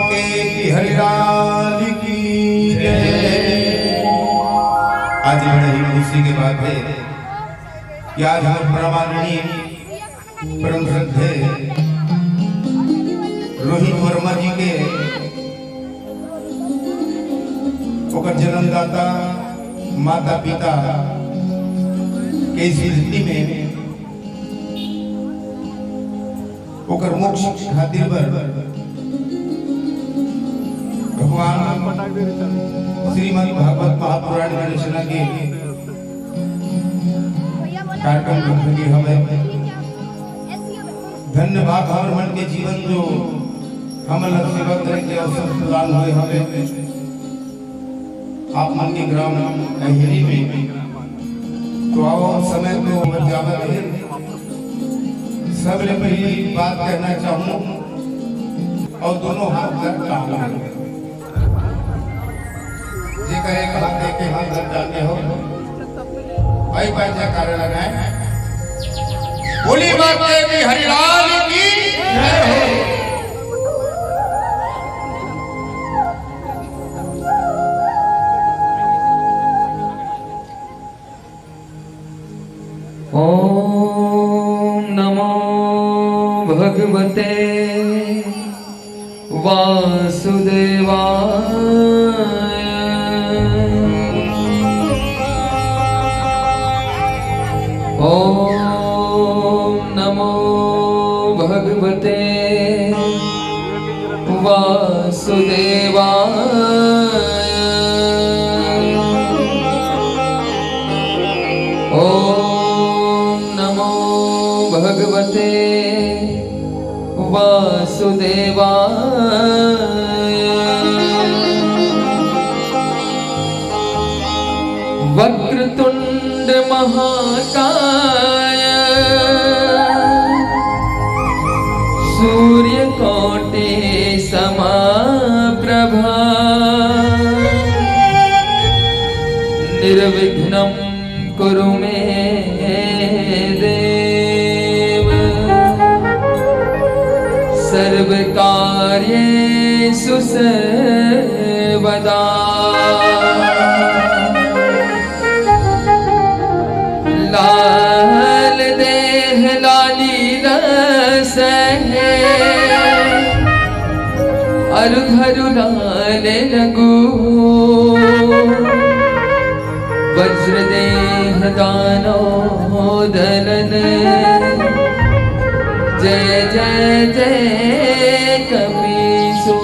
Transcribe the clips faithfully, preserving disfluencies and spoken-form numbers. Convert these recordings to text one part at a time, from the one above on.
के हरिलाल की जय। आज बड़े ही खुशी के बात है कि आज हम परमादरणीय परम श्रद्धेय रोहित वर्मा जी के, ओकर जन्मदाता, माता पिता के स्मृति में ओकर मोक्ष खातिर बर भगवान श्रीमद् भागवत महापुराण के रचना के कार्यक्रम रखे गे हवे। धन्यवाद हमर मन के जीवन जो हमन ला सेवा करे के अवसर प्रदान होए हवे। आप मन के ग्राम अहेरी में तो आओ, समय तो जावत है। सबले पहली बात कहना चाहूँ और दोनों हाथ कर टांग लो। जेकर एक हाथ देके हाथ कर टांगे हो, भाई भाई जयकारा लगाए। बोली बात की हरिलाल की जय हो। ॐ नमो भगवते वासुदेवाय। ॐ नमो भगवते वासुदेवाय। ॐ नमो भगवते वासुदेवाय। वक्रतुंड महाकाय सूर्यकोटि समाप्रभा। निर्विघ्नं कुरु मे देव सर्वकार्येषु सर्वदा। लाल देह लाली रस है, अरु धरु लाल लघु। वज्र देह दानव दलन, जय जय जय कपीसो।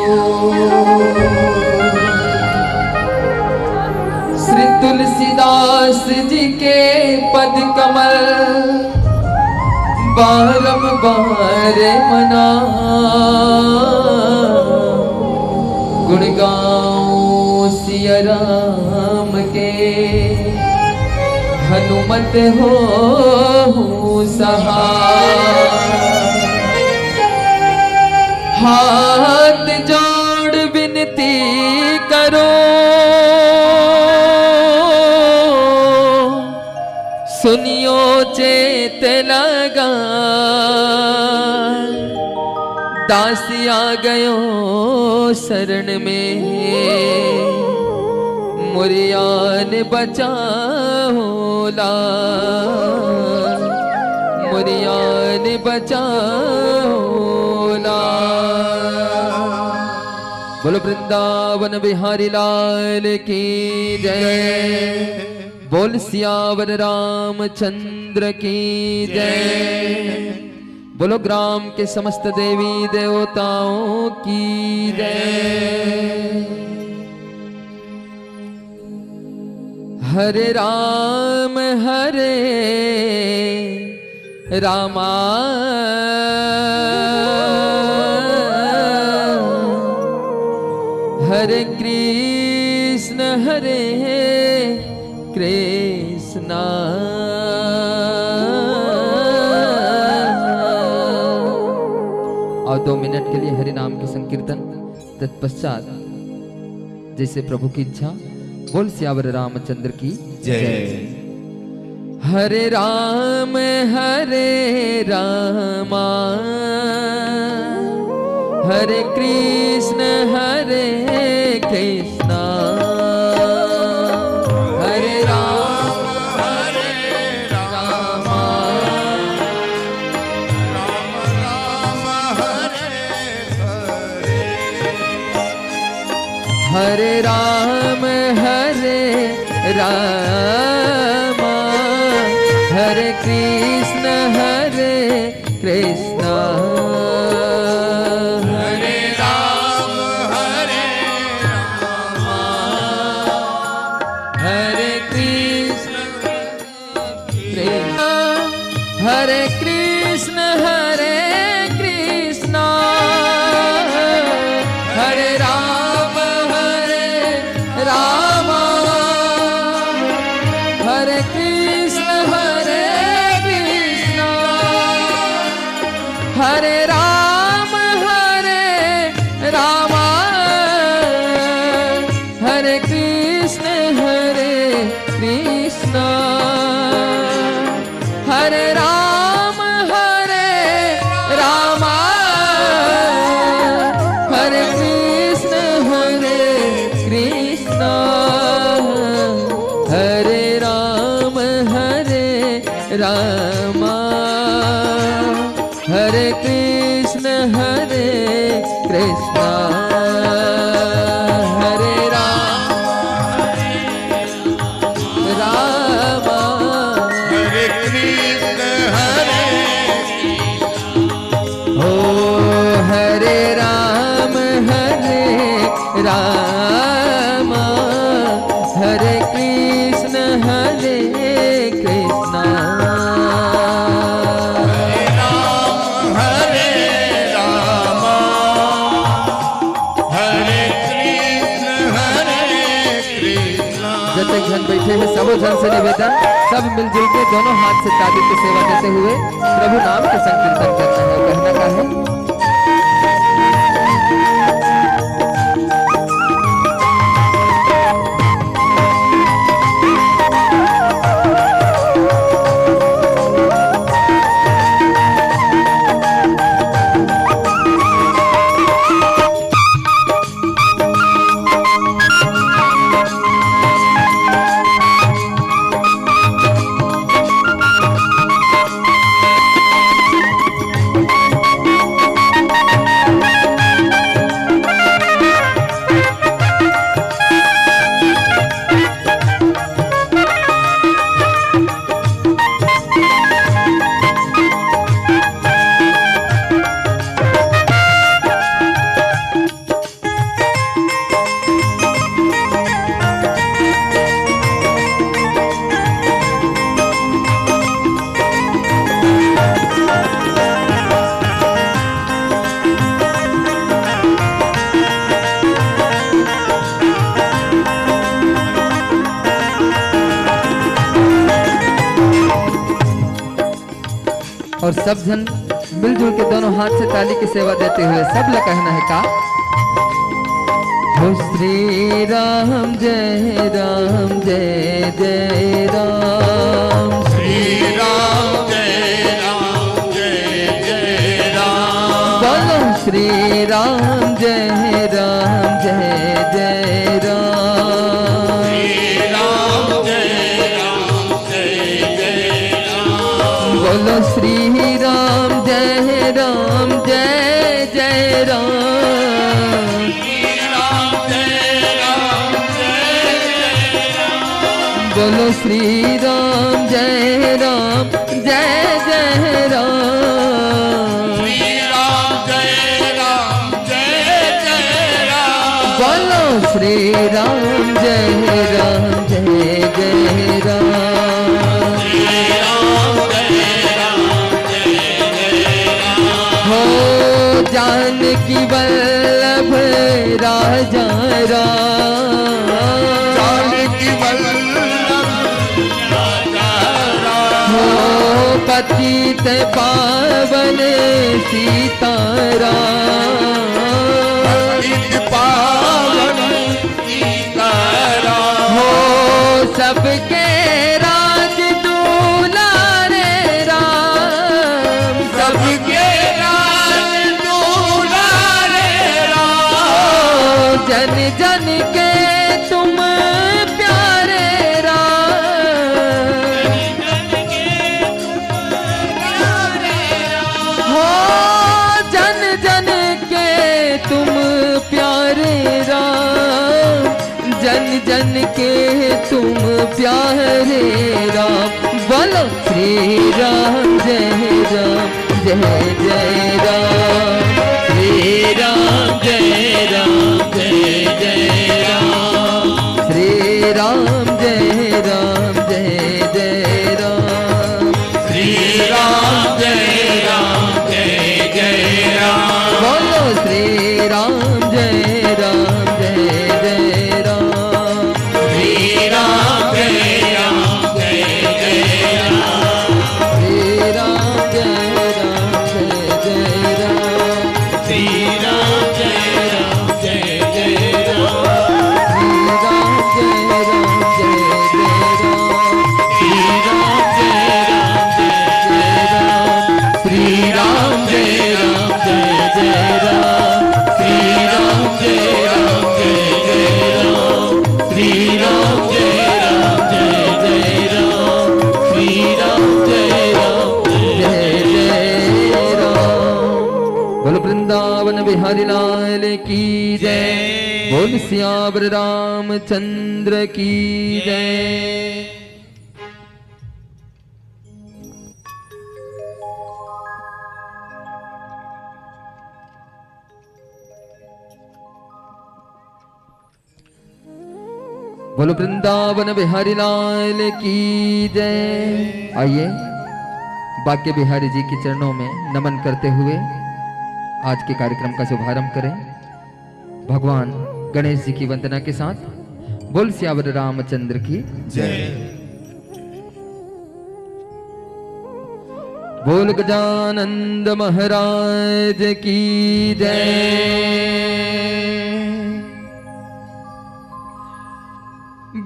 श्री तुलसीदास जी के पद कमल बारंबार मना। गुण गाऊं सिया राम के, हनुमत होहूं सहाय। हाथ जोड़ विनती करो, सुनियो चेत लगा। दास आ गयो शरण में, मोर आन बचाओ ला, मोर आन बचाओ ला। बोलो वृंदावन बिहारी लाल की जय। बोल सियावर रामचंद्र की जय। बोलो ग्राम के समस्त देवी देवताओं की जय। हरे राम हरे रामा, हरे कृष्ण हरे कृष्णा। और दो मिनट के लिए हरि नाम के संकीर्तन, तत्पश्चात जैसे प्रभु की इच्छा। बोल सियावर रामचंद्र की जय। हरे राम हरे रामा, हरे कृष्ण हरे कृष्ण, हरे राम हरे राम, राम राम हरे हरे। हरे राम हरे राम, हरे कृष्ण हरे कृष्ण, हरे राम हरे राम, हरे कृष्ण कृष्ण, हरे कृष्ण हरे कृष्ण, हरे राम हरे राम, हरे कृष्ण हरे कृष्ण, हरे राम हरे राम, हरे कृष्ण हरे कृष्ण, हरे राम हरे राम, हरे कृष्ण हरे कृष्ण, हरे राम हरे राम, हरे कृष्ण हरे कृष्ण, हरे राम राम, हरे कृष्ण हरे, ओ हरे राम हरे राम, हरे कृष्ण हरे कृष्ण, हरे राम हरे राम, हरे कृष्ण हरे कृष्ण। जतेक झन बैठे हे, सबो झन से निवेदन, सब मिलजुल के दोनों हाथ से ताली के सेवा देते हुए प्रभु नाम के संकीर्तन करना है। कहना का है? और सब झन मिलजुल के दोनों हाथ से ताली के सेवा देते हुए सब ला कहना है का? हो श्री राम जय राम जय जय राम। श्री राम जय राम जय जय राम। बोलो श्री राम जय राम जय जय राम। श्री राम जय राम जय जय राम। बोलो श्री राम जय राम जय जय राम। श्री राम जय राम जय जय राम। बोलो श्री राम जय राम जय जय राम। श्री राम जय राम जय जय राम। बोलो श्री राम जय राम जय जय राम। श्री राम जय राम जय जय राम। हो जानकी वल्लभ राजा राम। जानकी वल्लभ राजा राम। हो पतित पावन सीताराम। पतित पावन सीताराम। हो सबके राज दुलारे राम। सबके राज दुलारे जन जन के तुम प्यारे राम। हो जन जन के तुम प्यारे राम, जन जन के तुम प्यारे राम। बोलो श्री राम जय राम जय जय राम। श्री राम जय राम जय जय राम। श्री राम जय राम जय जय राम। श्री राम जय राम जय जय राम। बोलो श्री राम जय राम जय जय राम। श्री राम जय राम जय जय राम। श्री राम जय राम जय जय राम। श्री राम जय राम जय जय राम। श्री राम जय राम जय जय राम। श्री राम जय राम जय जय राम। श्री राम जय राम जय जय राम। श्री राम जय राम जय जय राम। श्री राम जय राम जय जय राम। श्री राम जय राम जय जय राम। बोलो वृंदावन बिहारी लाल की जय। बोल सियावर रामचंद्र की जय। बोलो वृंदावन बिहारी लाल की जय। आइए, बांके बिहारी जी के चरणों में नमन करते हुए आज के कार्यक्रम का शुभारंभ करें। भगवान गणेश जी की वंदना के साथ बोल सियावर रामचंद्र की जय। बोल गजानंद महाराज की जय।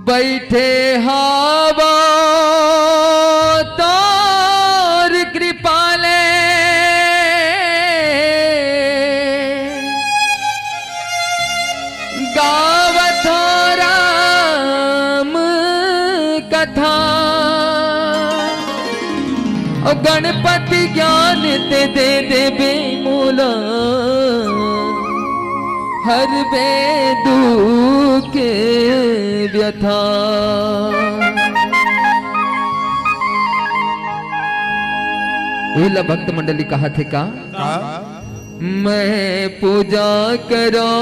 बैठे हावा तोर कृपाले, गावत हो राम कथा। ओ गणपति ज्ञान ते दे देबे मोला, हरबे दुख व्यथा। उही ला भक्त मंडली कहाथे का? का? मैं पूजा करो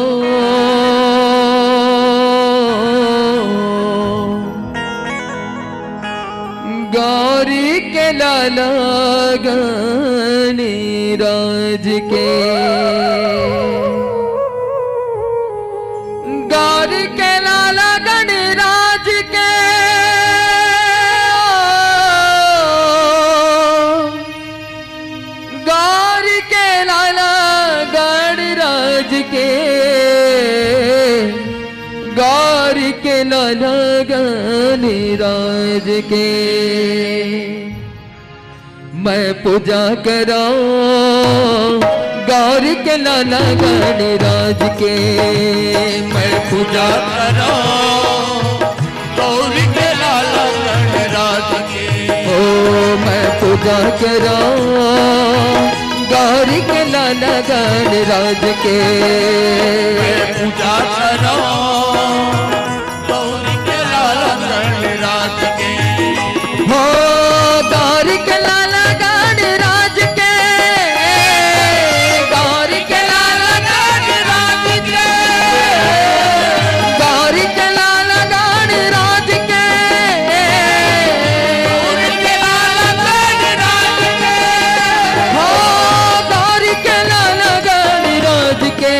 गौरी के लाला गणराज के, गौरी के लाला गणराज के, गौरी के लाला गणराज के, गौरी के लाला गणराज के। मैं पूजा करो गौरी के लाला गणराज के, मैं पूजा करो गौरी के लाला गणराज के। ओ मैं पूजा करो गौरी के लाला गणराज के, मैं पूजा करो गौरी के लाला गणराज के। हो गौरी के लाला गणराज के, गौरी के लाला गणराज के, गौरी के लाला गणराज के, गौरी के लाला गणराज के। हो गौरी के लाला गणराज के,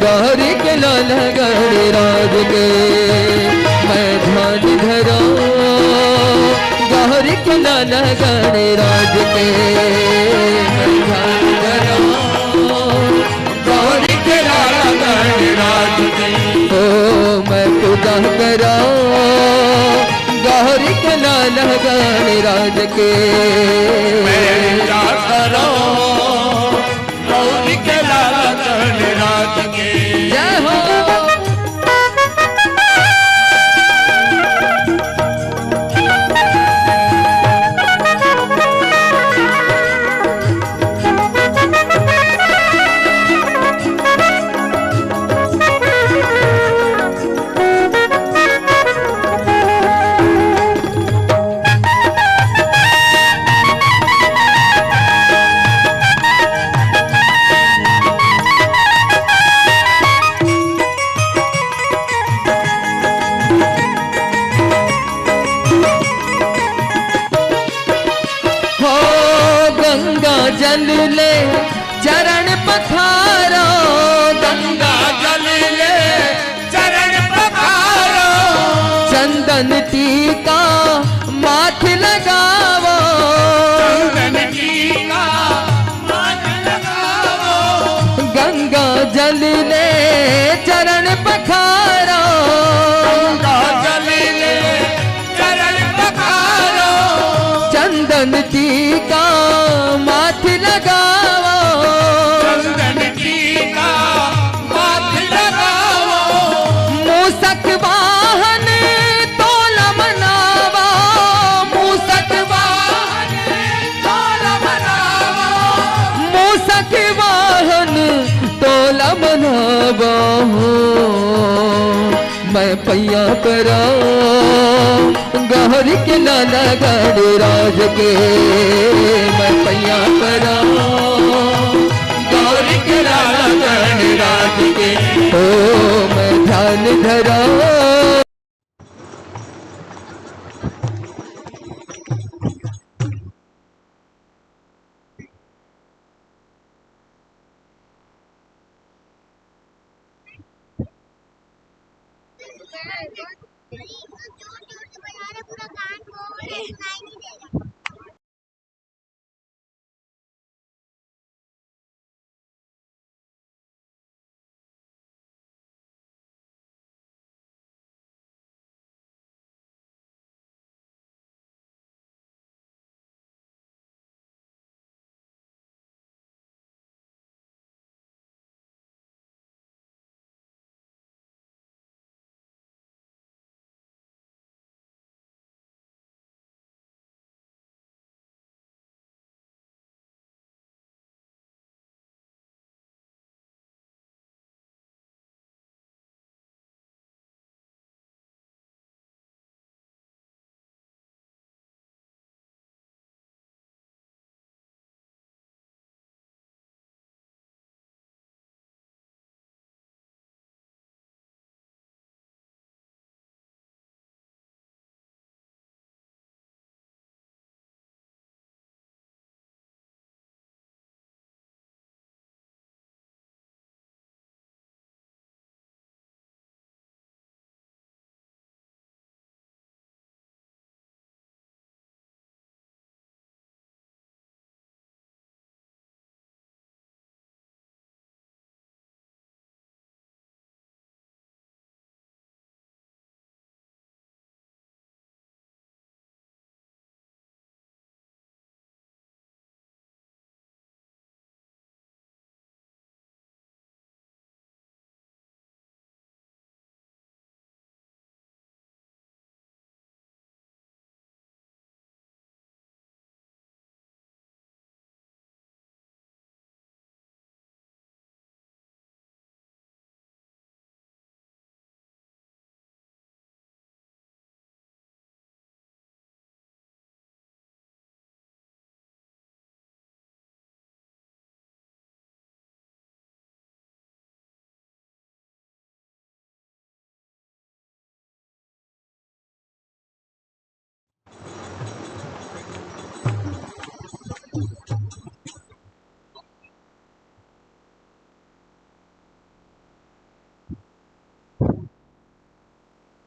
गौरी के लाला गणराज के, मैं ध्यान धरो गौरी के लाला गणराज के, मैं ध्यान धरो गौरी के लाला गणराज के। ओ मैं पूजा करो गौरी के लाला गणराज के, मैं पूजा करो गौरी के लाला गणराज के। चंदन टीका माथ लगावो, चंदन टीका माथ लगावो। गंगा जल ले चरण पखारो, गंगा जल ले चरण पखारो। चंदन टीका माथ लगावो, चंदन टीका माथ लगावो। मूसक वाहन तोला मनावा, मूसक वाहन तोला मनावा। मूसक वाहन तोला मनावा हो। मैं पैया परा गौरी के लाला गणराज के, मैं पैया परा गौरी के लाला गणराज के। ओ मैं ध्यान धरा।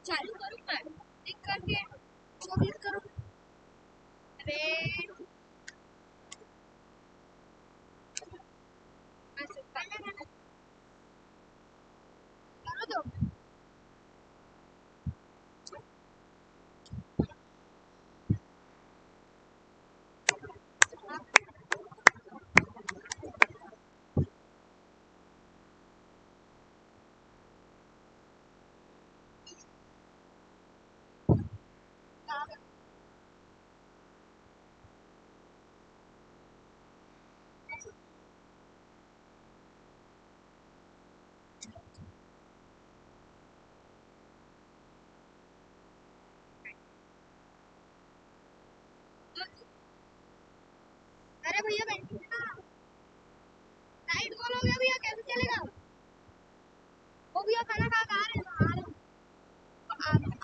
चालू करूँ मैं? एक करके कोशिश करूँ। अरे, मैं सुनता नहीं। करो तो। अरे भैया, बैठिए ना। लाइट गोल हो गया भैया, कैसे चलेगा? वो भैया खाना खा के आ रहे हैं, आ रहे हैं। आ रहे हैं।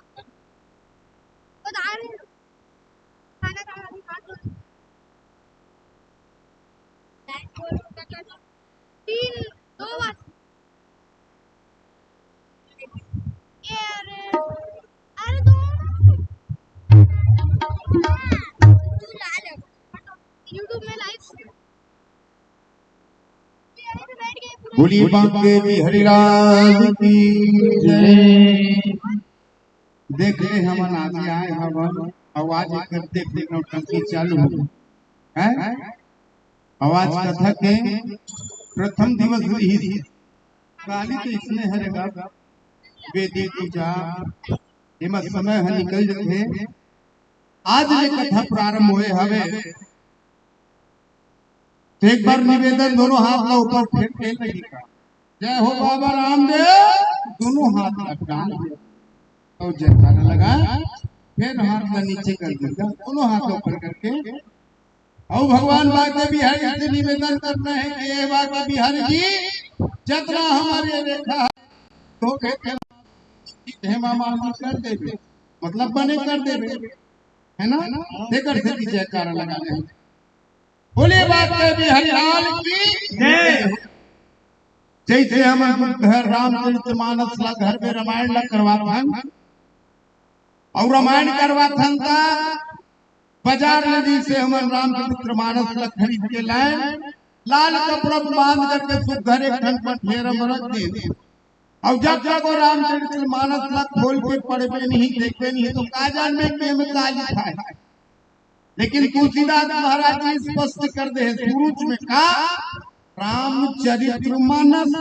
बस आ रहे हैं। खाना खा, अभी खा लो। लाइट गोल हो गया, तीन, दो बार। ये अरे, अरे दो। बोलिए बांके बिहारी लाल की जय। देख ले हमन आगे आए हवन, आवाज एकर देख ले नौटंकी चालू हो, हैं? आवाज कथा के प्रथम दिवस रहिस, काली तो इसने हरे गा, वेदी पूजा, एमा समय ह निकल जथे। आज ले कथा प्रारंभ होए हवे, तो एक बार निवेदन, दोनों हाथ ला ऊपर फेर के लगी का, जय हो बाबा रामदेव, दोनों हाथ ला टांग दे, तो जयकारा लगा, फिर हाथ ला नीचे कर दे, दोनों हाथ ऊपर करके। अउ भगवान बांके बिहारी से निवेदन करना है कि ये बांके बिहारी जी, जितना हमारे रेखा है, तो रेखा हेमा मालिनी कर देबे, मतलब बने कर देबे, है ना? तेकर से भी जयकारा लगा दे। बोलिए बांके बिहारी लाल की जय। जैसे हम घर रामचरित मानस ला घर में रामायण ला करवात हन, अउ रामायण करवात हन ता बाजार ले जैसे हमन रामचरित मानस ला खरीद के लाए, लाल कपड़ा बांध करके सुघर एक ठन पठेरा म रख दे। अउ जब तक वो रामचरित मानस ला खोल के पढ़बे नहीं, देखबे नहीं, तो का जानबे कि एमे का लिखा है। लेकिन तुलसीदास महाराज जी स्पष्ट कर दे हैं शुरू में का, रामचरित मानस,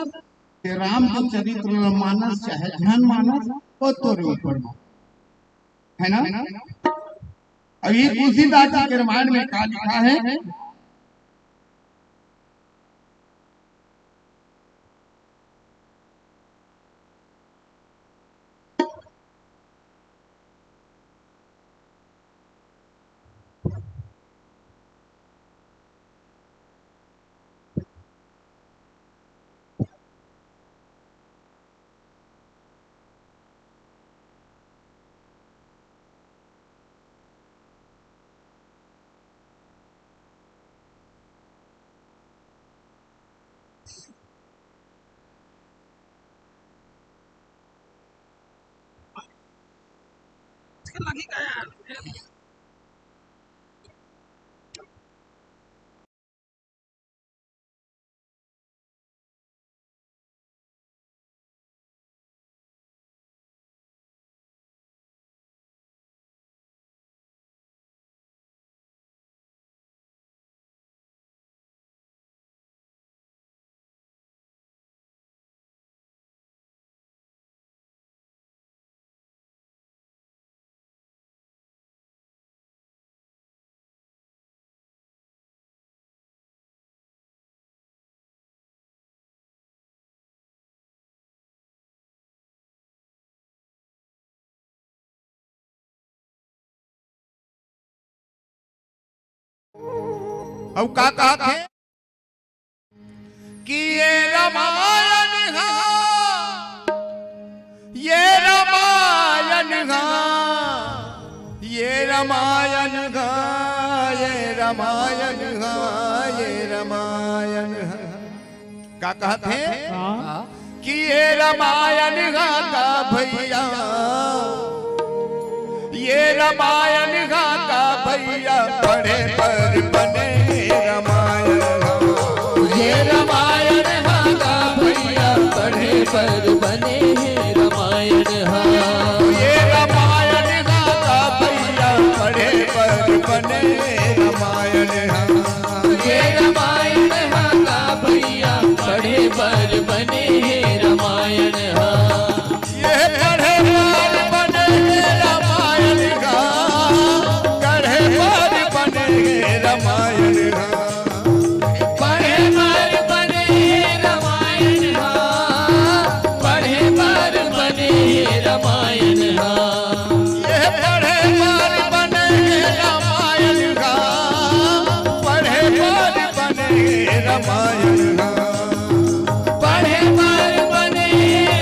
के राम के चरित्र मानस चाहे जनमानस, वो तोरे ऊपर में, है ना? अब ये तुलसीदास जी के रामायण में का लिखा है? अउ का कहत हे कि ये रामायण हा, ये रामायण हा, ये रामायण हा, ये रामायण हा, ये रामायण हा। का कहत हे? हाँ। कि ये रामायण हा का भैया, ये रामायण हा का भैया, पढ़े बर बने रामायण हा। ये रामायण हा का भैया, पढ़े बर बने हे रामायण हा। ये रामायण हा का भैया, पढ़े बर बने रामायण हा। ये रामायण हा का भैया, पढ़े बर बने हे रामायण हा। ये पढ़े बर बने हे रामायण हा, पढ़े बर बने हे रामायण हा। पढ़े बर बने हे रामायण हा, पढ़े बर बने हे रामायण हा। ये पढ़े बर बने हे रामायण हा, पढ़े बर बने हे रामायण हा। पढ़े बर बने हे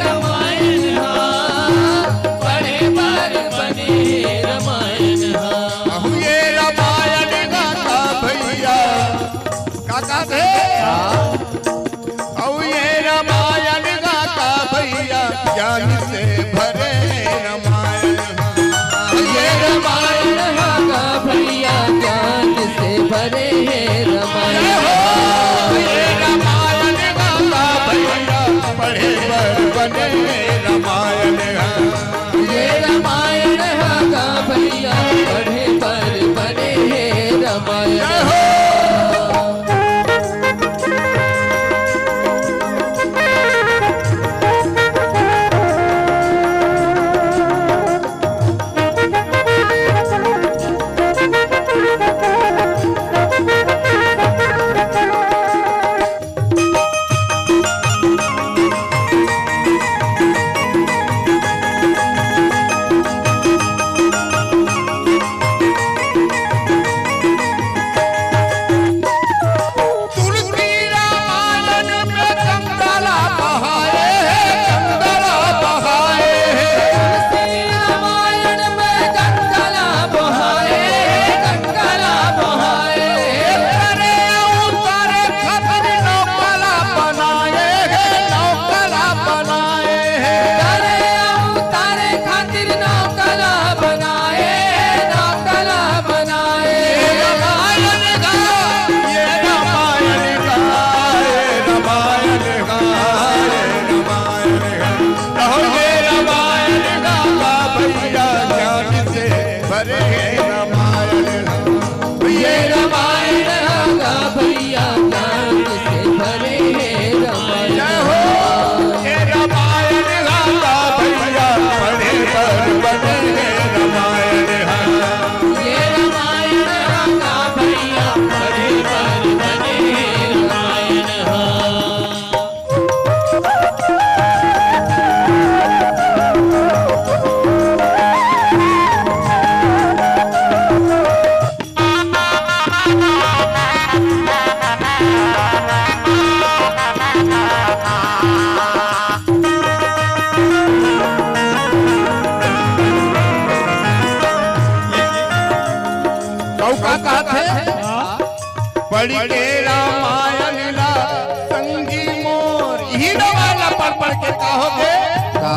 के का होगे? का?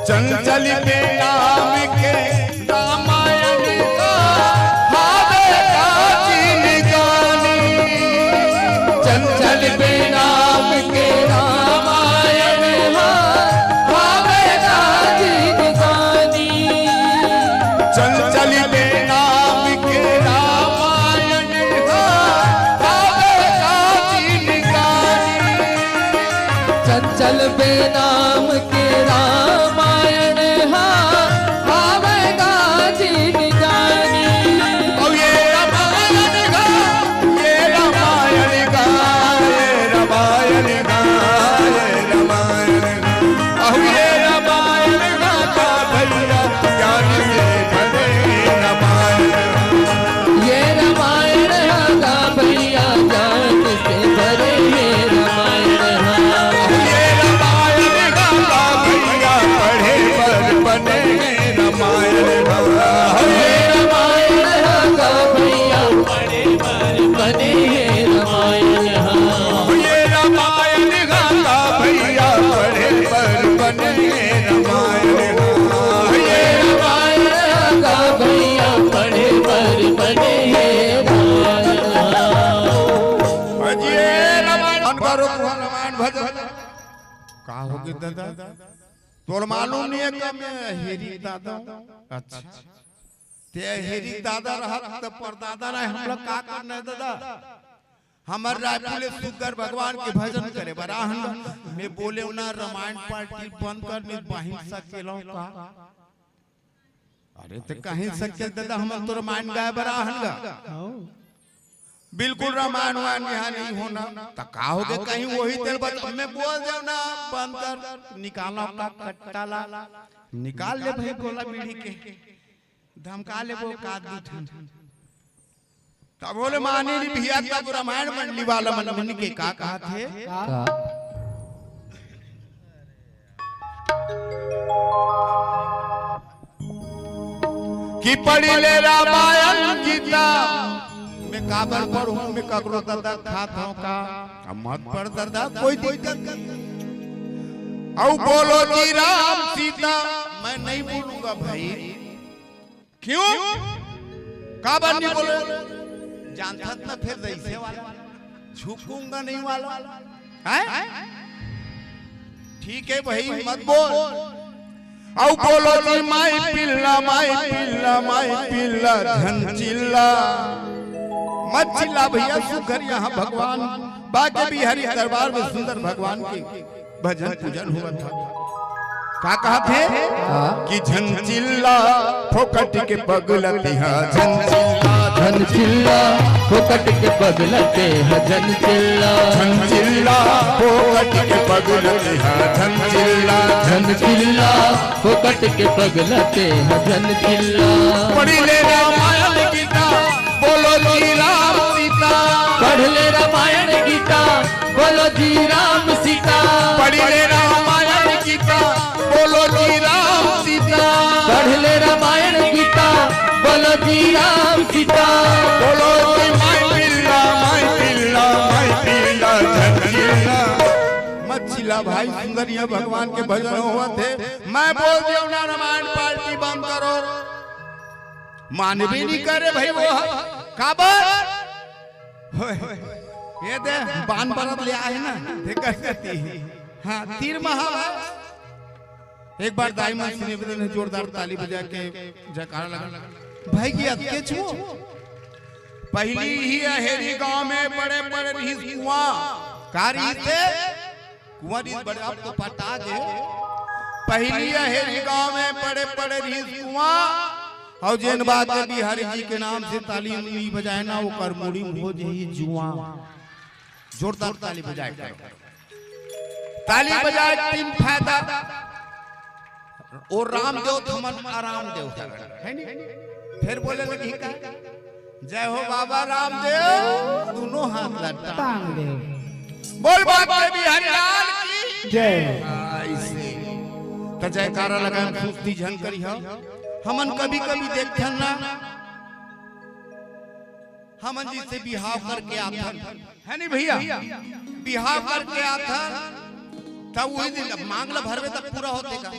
चंचल बेनाम के रामायण का हावे का जिनगानी। चंचल बेनाम के रामायण हा हावे का जिनगानी। चंचल बेनाम के रामायण हा हावे का जिनगानी। चंचल बेनाम के रामायण हा हावे का जिनगानी। अउ ये रामायण हा, ये रामायण हा, ये रामायण हा, ये रामायण हा। अउ ये रामायण हा का भैया ज्ञान से भरे रामायण हा। ये रामायण हा का भैया ज्ञान से भरे हे रामायण हा। ये रामायण हा का भैया पढ़े बर बने हे रामायण हा। ये रामायण हा का भैया पढ़े बर बने हे रामायण हा। ये रामायण हा का भैया पढ़े बर बने हे रामायण हा। ये रामायण हा का भैया पढ़े बर बने हे रामायण हा। अजी, ए रामायण, मन करो तुहर रामायण भजन। का होगे दादा? तोर मालूम नहीं है का मैं हेरी दादा? अच्छा। ते हेरी दादा रहत त परदादा रहे, हमला का करना है दादा? हमर रायपुर ले सुग्घर भगवान के भजन करे बर आहन। मैं बोले ना रामायण पार्टी बंद कर, नहीं बाहिन सकेलो का? अरे ते कहीं सकेल दादा, हमन तो रामायण गाए बर आहन गा। बिल्कुल रामायण वायन यहाँ नहीं होना। त का होगे कहीं वही तेल बता, मैं बोल देव ना बंद कर, निकालो का कट्टा ला, निकाल ले भाई गोला बीड़ी के, धमका ले वो का दू ठन। तब बोले माने नी भैया, तब रामायण मंडली वाला मन, मन के का कहा थे? का? कि पढ़ी ले रामायण गीता। मैं काबर पढ़ूं, मैं ककरो ददा खात हूं का? अब मत पढ़ ददा, कोई दिक्कत नहीं। अउ बोलो जी राम सीता, मैं नहीं बोलूंगा भाई। क्यों? काबर नहीं बोले? जानथस ना फिर रईसे वाला, झुकूंगा नहीं वाला। हैं? ठीक है भाई, मत बोल। अउ बोलो जी माई पिल्ला, माई पिल्ला, माई पिल्ला, झन चिल्ला। मत चिल्ला भैया, सुघर यहाँ भगवान बाके बिहारी दरबार में सुंदर भगवान के भजन पूजन होवत हे। का कहत हे? हाँ। कि झन चिल्ला फोकट के पगला तिहा, झन चिल्ला, झन चिल्ला फोकट के पगला तिहा, झन चिल्ला। झन चिल्ला फोकट के पगला तिहा, झन चिल्ला। झन चिल्ला फोकट के पगला तिहा, झन चिल्ला। पढ़ी ले रामायण गीता, बोलो जी राम सीता। पढ़ ले रामायण गीता, बोलो जी राम सीता। पढ़ी ले रामायण गीता, बोलो जी राम सीता। पढ़ ले रामायण गीता, बोलो जी राम सीता। बोलो जी माई पिल्ला, माई पिल्ला, माई पिल्ला, झन चिल्ला। मत चिल्ला भाई, सुंदर यहाँ भगवान के भजन होवत हे। मैं बोल देव ना रामायण पार्टी बंद करो। मानबे नहीं करे भाई वो ह। काबर? होय, ये दे बान बरत ले आए ना, देखत करती। हाँ, तीर महा। एक बार दाई मन से निवेदन हे, जोरदार ताली बजा के जयकारा लगा। भाई की अतके छो। पहली ही अहेरी गांव में बड़े बड़े रिहिस कुआं। का रिहिस हे? कुंवर इस बड़े, अब तो पटा गे। पहली अहेरी गांव में बड़े बड़े रिहिस कुआं, अउ जेन बात के बिहारी जी के नाम से ताली उंगली बजाए ना, ओकर मुड़ी में हो जही जुआं। जोरदार ताली बजाए करो। ताली बजाए तीन फायदा। ओ रामदेव थमन आराम देव हरन, है नी? फिर बोले लगी का? जय हो बाबा रामदेव, दोनों हाथ लटा। तांग देव। बोल बाबा बिहारी लाल की जय। ऐसे। त जयकारा लगाए सुस्ती झन करिहा। हमन कभी-कभी देखथन ना, हमन जैसे बिहाव करके आथन, है नी भैया? बिहाव करके आथन, तब वही दिन, अब मांग ला भरबे तब पूरा होथे का।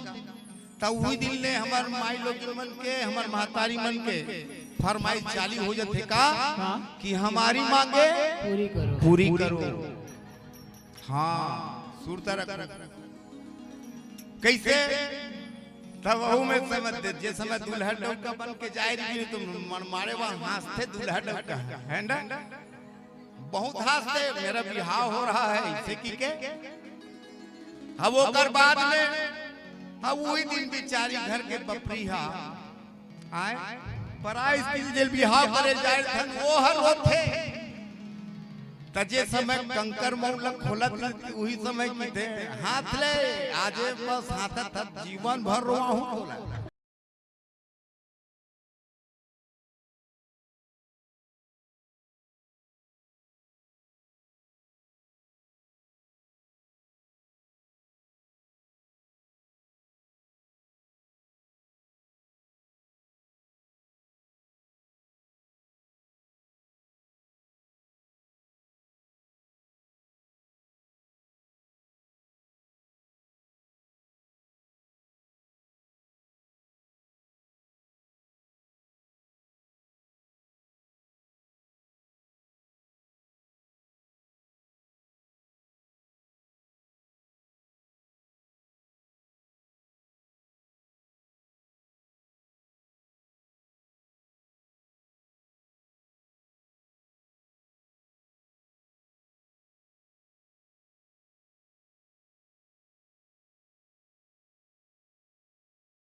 तब वही दिन ले हमर माई लोगिन मन के, हमर महतारी मन के फरमाइश चालू हो जाथे का, हाँ। कि हमारी मांगे पूरी करो। पूरी करो। हाँ, सुरता रख। कैसे? तब वहू में समझ दे, जे समय दूल्हा डौका बन के जाए रही, तो मन मारे वहाँ हाँसथे दूल्हा डौका, है ना? बहुत हाँसथे, "मेरा बिहाव हो रहा है," ऐसे की के। अब ओकर बाद में, अब वही दिन बिचारी घर के बपरी हा, आय, पराइस दिन जेल बिहाव करे जाए थन, वो हर होथे। त जे समय कंकर मउला खोलत रहिथे, उही समय किथे, "हाथ ले, आजे बस हाथ तक जीवन भर रोआहूँ खोला।"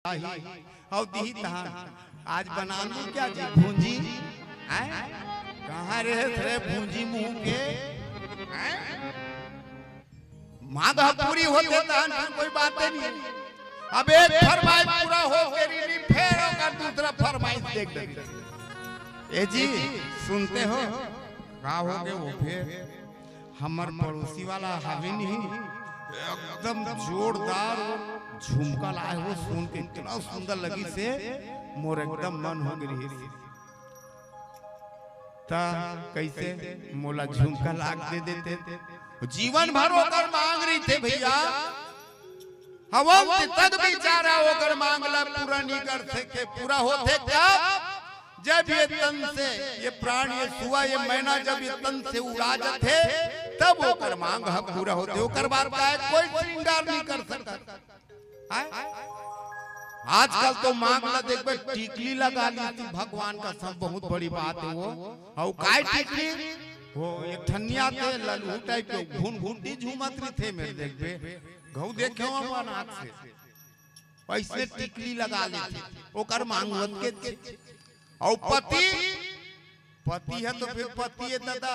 अउ दिही तहान, आज बना लूं क्या जी भूंजी? हैं? कहाँ रहे रे भूंजी मुंह के? हैं? मांग ह पूरी होथे तहान, फिर कोई बात नहीं। अब एक फरमाइश पूरा हो के रही, फिर ओकर दूसरा फरमाइश देख ले। ए जी, सुनते हो? का हो गे वो फिर? हमर पड़ोसी वाला हावे नहीं, एकदम जोरदार झुमका लाए हो, सुन के इतना सुंदर लगिस हे, मोर एकदम मन हो गे रहिस। त कैसे मोला झुमका ला के दे देते? जीवन भर ओकर मांग रहिथे भैया, हवंत तक बिचारा ओकर मांग ला पूरा नहीं कर सके। पूरा होथे कब? जब ये तन से, ये प्राण, ये सुआ, ये मैना जब ये तन से उड़ा जाथे, तब ओकर मांग ह पूरा होथे। ओकर बाद का है, कोई श्रृंगार नहीं कर सकता। आय? आजकल तो मांग ला देखबे, टिकली लगा ली थी भगवान का, सब बहुत बड़ी बात है वो। अउ काय टिकली? वो एक ठनिया थे ललहू टाइप के, घुन घुंटी झूमत रहिथे, मेर देखबे, घऊ देखे हो अपन आँख से। अइसने टिकली लगा लेथे, ओकर मांग होत के। अउ पति, पति ह तो फिर पति हे दादा,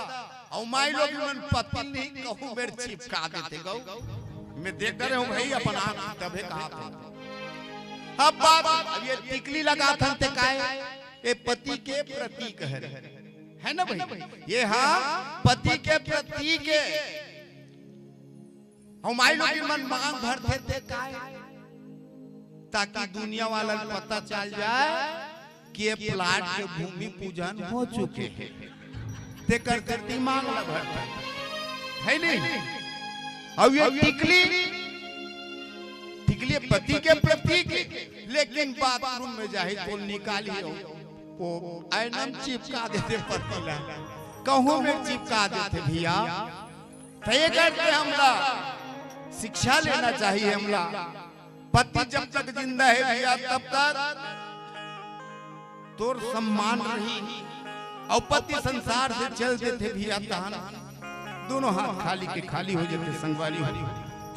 अउ माई लोग मन पति नहीं कहूँ मेर चिपका देथे गऊ। मैं देख डरे हूँ भाई अपन आँख, तभे कहा था। अब बात, अब ये टिकली लगा थन ते काय, ये पति के प्रतीक है, है ना भाई? ये हाँ, पति के प्रतीक है। अउ माई लोगिन मन मांग भरथे ते काय? ताकि दुनिया वाला ल पता चल जाए कि ये प्लाट के भूमि पूजन हो चुके हे। तेकर सेती मांग ला भरथे। है नहीं? अउ ये टिकली, टिकली पति के प्रतीक हे, लेकिन बाथरूम में जाही तो निकाली हो, वो आयनम चिपका देथे पति ला। कहूँ में चिपका देथे भैया। त ये करके हमला शिक्षा लेना चाहिए। हमला पति जब तक जिंदा है भैया, तब तक तोर सम्मान रही। अउ पति संसार से चल देथे भैया, तहान दोनों हाथ खाली के खाली हो जाथे संगवारी हो।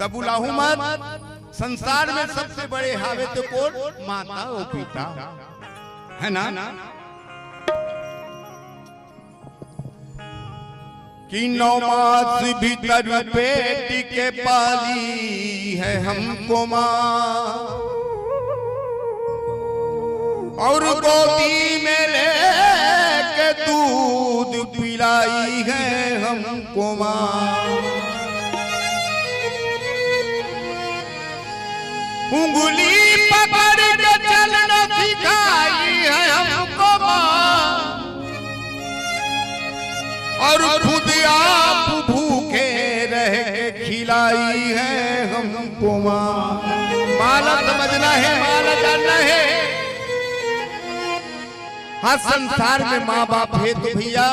तब उलाहू मत, संसार में सबसे बड़े हावे तो कोन? माता अउ पिता, है ना? कि नौ मास भीतर पेट के पाली है हमको माँ, और गोदी में लेके दूध पिलाई है हमको माँ। उंगली पकड़ के चलना सिखाई है हमको माँ, और खुद आप भूखे रह के खिलाई है हमको माँ। माँ ला समझना है, माँ ला जानना है। हाँ, संसार में माँ बाप हे तो भैया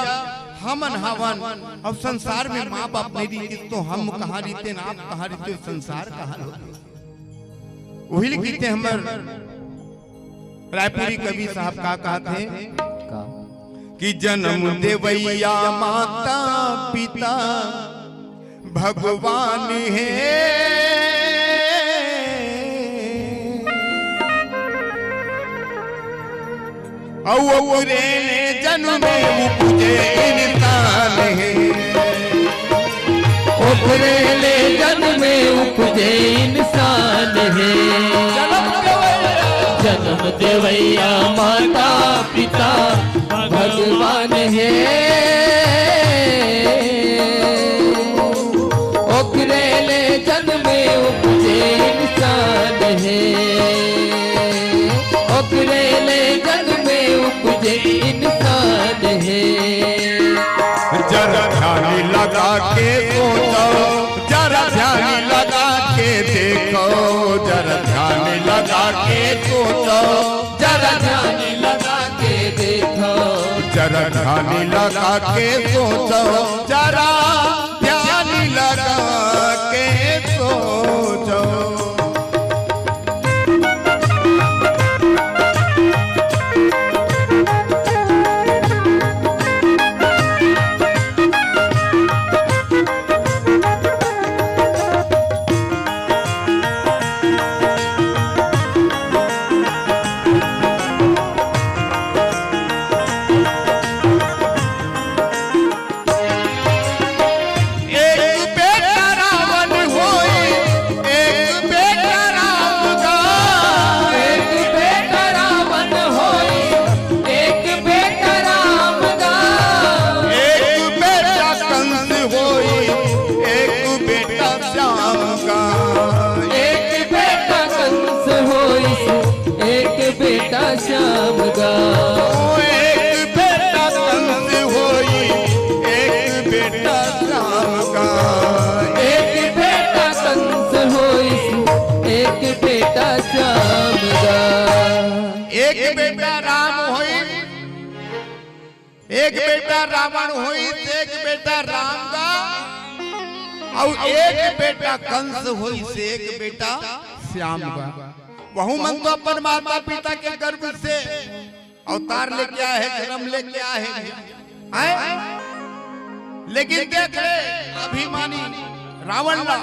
हमन हवन, अउ संसार में माँ बाप नइ रहितिस तो हम कहाँ रहितेन, आप कहाँ रहितेव, संसार कहाँ रहितिस। उही ल कहिथे हमर रायपुरी कवि साहब का कहत हे का? कि जन्म देवैया माता पिता भगवान हे, अउ ओकरे ले जन्मे उपजे इंसान हे। ओकरे ले जन्मे उपजे इंसान हे। जन्म देवैया माता पिता भगवान हे। ओकरे ले जन्मे उपजे इंसान हे। ओकरे ले जन्मे उपजे इंसान हे। जरा ध्यान लगा के सोचो, जरा ध्यान लगा के देखो, जरा ध्यान लगा के सोचो, जरा ध्यान लगा के देखो, जरा ध्यान लगा के सोचो, जरा ध्यान लगा के सोचो। एक बेटा रावण होई, एक बेटा राम गा। एक बेटा रावण होई, एक बेटा राम गा। एक बेटा कंस होई, एक बेटा श्याम गा। एक बेटा कंस होई, एक बेटा श्याम गा। ओ एक बेटा कंस होई, एक बेटा श्याम गा। एक बेटा कंस होई, एक बेटा श्याम गा। एक बेटा राम होई, एक बेटा रावण होई, एक बेटा राम गा, अउ एक बेटा कंस होई, एक बेटा श्याम गा। वहू मन तो अपन माता पिता के गर्भ से अवतार लेके आए हे, जन्म लेके आए हे, हैं? लेकिन देख ले अभिमानी रावण ला,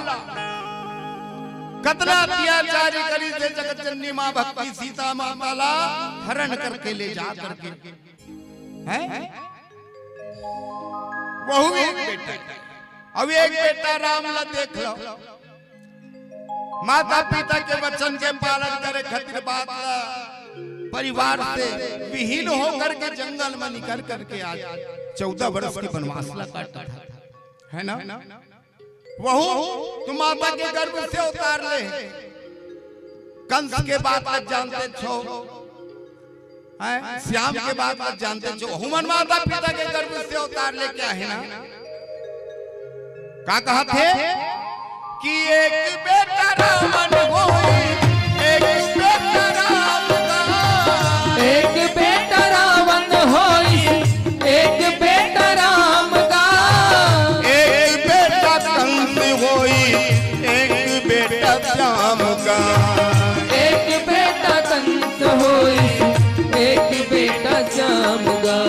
कतना अत्याचारी करिस हे जगत जननी माँ भक्ति सीता माता ला हरण करके ले जा करके, हैं? वहू एक बेटा, अउ एक बेटा राम ला देख लो। माता पिता के वचन के पालन करे खातिर बात ला परिवार से विहीन होकर के जंगल में निकल करके आज चौदह वर्ष के वनवास ला काटत हे, है ना? वहू तो माता के गर्भ से अवतार ले हे। कंस के बात ला जानते छो, हैं? श्याम के बात ला जानते छो, वहू मन माता पिता के गर्भ से अवतार लेके आए हे ना। का कहत हे कि एक बेटा रावण होई, एक बेटा राम गा। एक बेटा रावण होई, एक बेटा राम गा। एक बेटा कंस होई, एक बेटा श्याम गा। एक बेटा कंस होई, एक बेटा श्याम गा।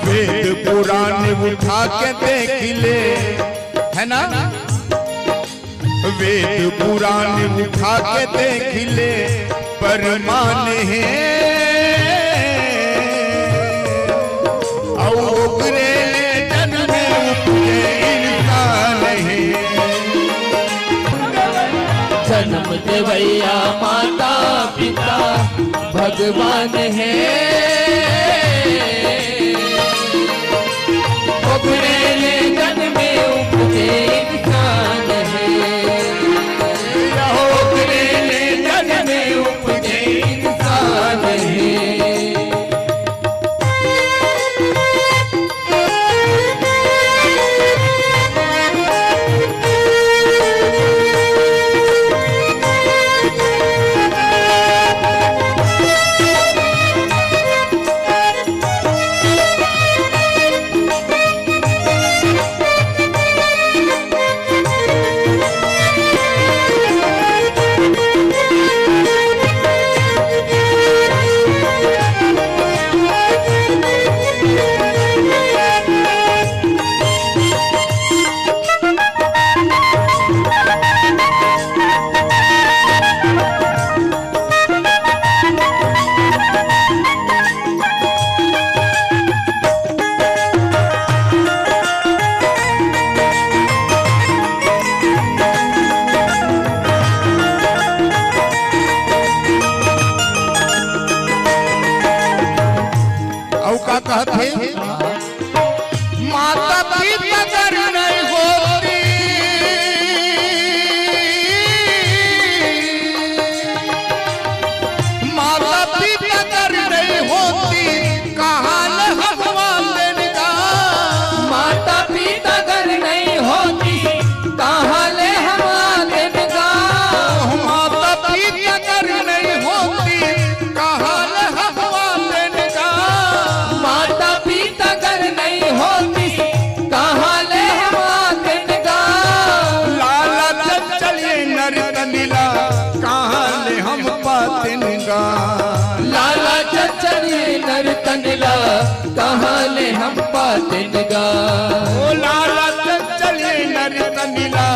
वेद पुराण उठा के देख ले, है ना? वेद पुराण उठा के देख ले, प्रमाण हे। अउ ओकरे ले जन्मे उपजे इंसान हे। जन्म देवैया माता पिता भगवान हे। ओकरे ले जन्मे उपजे इंसान हे। ओकरे ले जन्मे उपजे इंसान हे। नीला कहाँ ले हम पातेन गा। लाला चंचल ये नर तन ला कहाँ ले हम पातेन गा। ओ लाला चंचल ये नर तन ला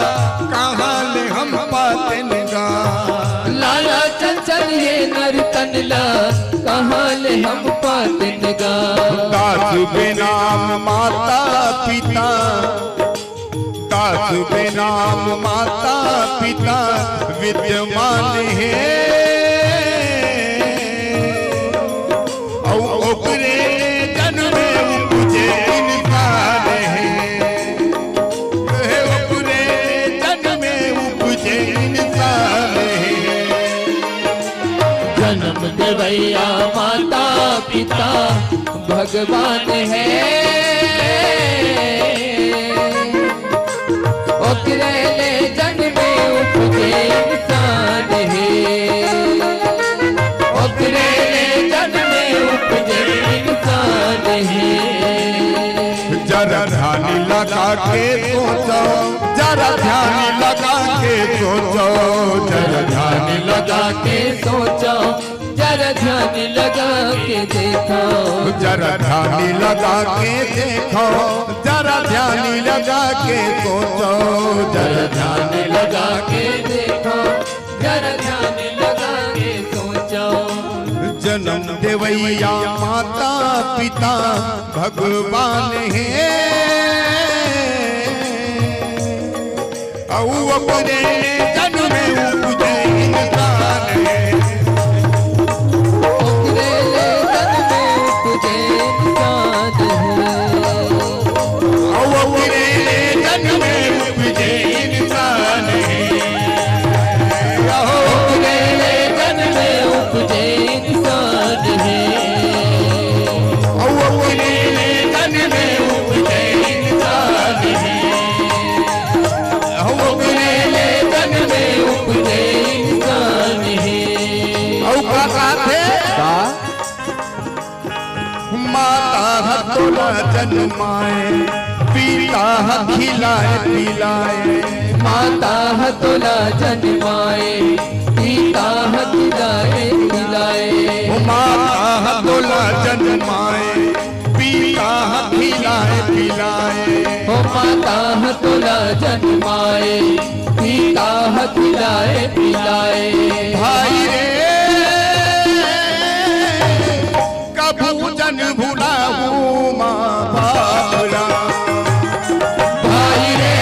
कहाँ ले हम पातेन गा। लाला चंचल ये नर तन ला कहाँ ले हम पातेन गा। दास बेनाम माता पिता, दास बेनाम माता पिता विद्यमान हे। अउ ओकरे जनमे उपजे इंसान हे। हे ओकरे जनमे उपजे इंसान हे। जनम देवइया माता पिता भगवान हे। ओकरे ले जनमे उपजे इंसान हे। ओकरे ले जनमे उपजे इंसान हे। जरा ध्यान लगा के सोचो, जरा ध्यान लगा के सोचो, जरा ध्यान लगा के सोचो, जरा ध्यान लगा के देखो। जरा ध्यान लगा के देखो, जरा ध्यान लगा के सोचो, जरा ध्यान लगा के देखो, जरा ध्यान लगा के सोचो। जनम देवइया माता पिता भगवान हे। अउ ओकरे जनमे उपजे इंसान हे। ओकरे जनमे उपजे इंसान हे। अउ ओकरे जनमे उपजे इंसान हे। अउ ओकरे जनमे उपजे इंसान हे। अउ ओकरे जनमे उपजे इंसान हे। अउ ओकरे ले जनमे उपजे इंसान हे। अउ का कहत हे? का? माता ह तोला जनमाए, पिता ह खिलाए पिलाए। माता ह तोला जनमाए, पिता ह खिलाए पिलाए। ओ माता ह तोला जनमाए, पिता ह खिलाए पिलाए। ओ माता ह तोला जनमाए, पिता ह खिलाए पिलाए। भाई रे, कभू जन भुलाहू माँ बाप ला। भाई रे,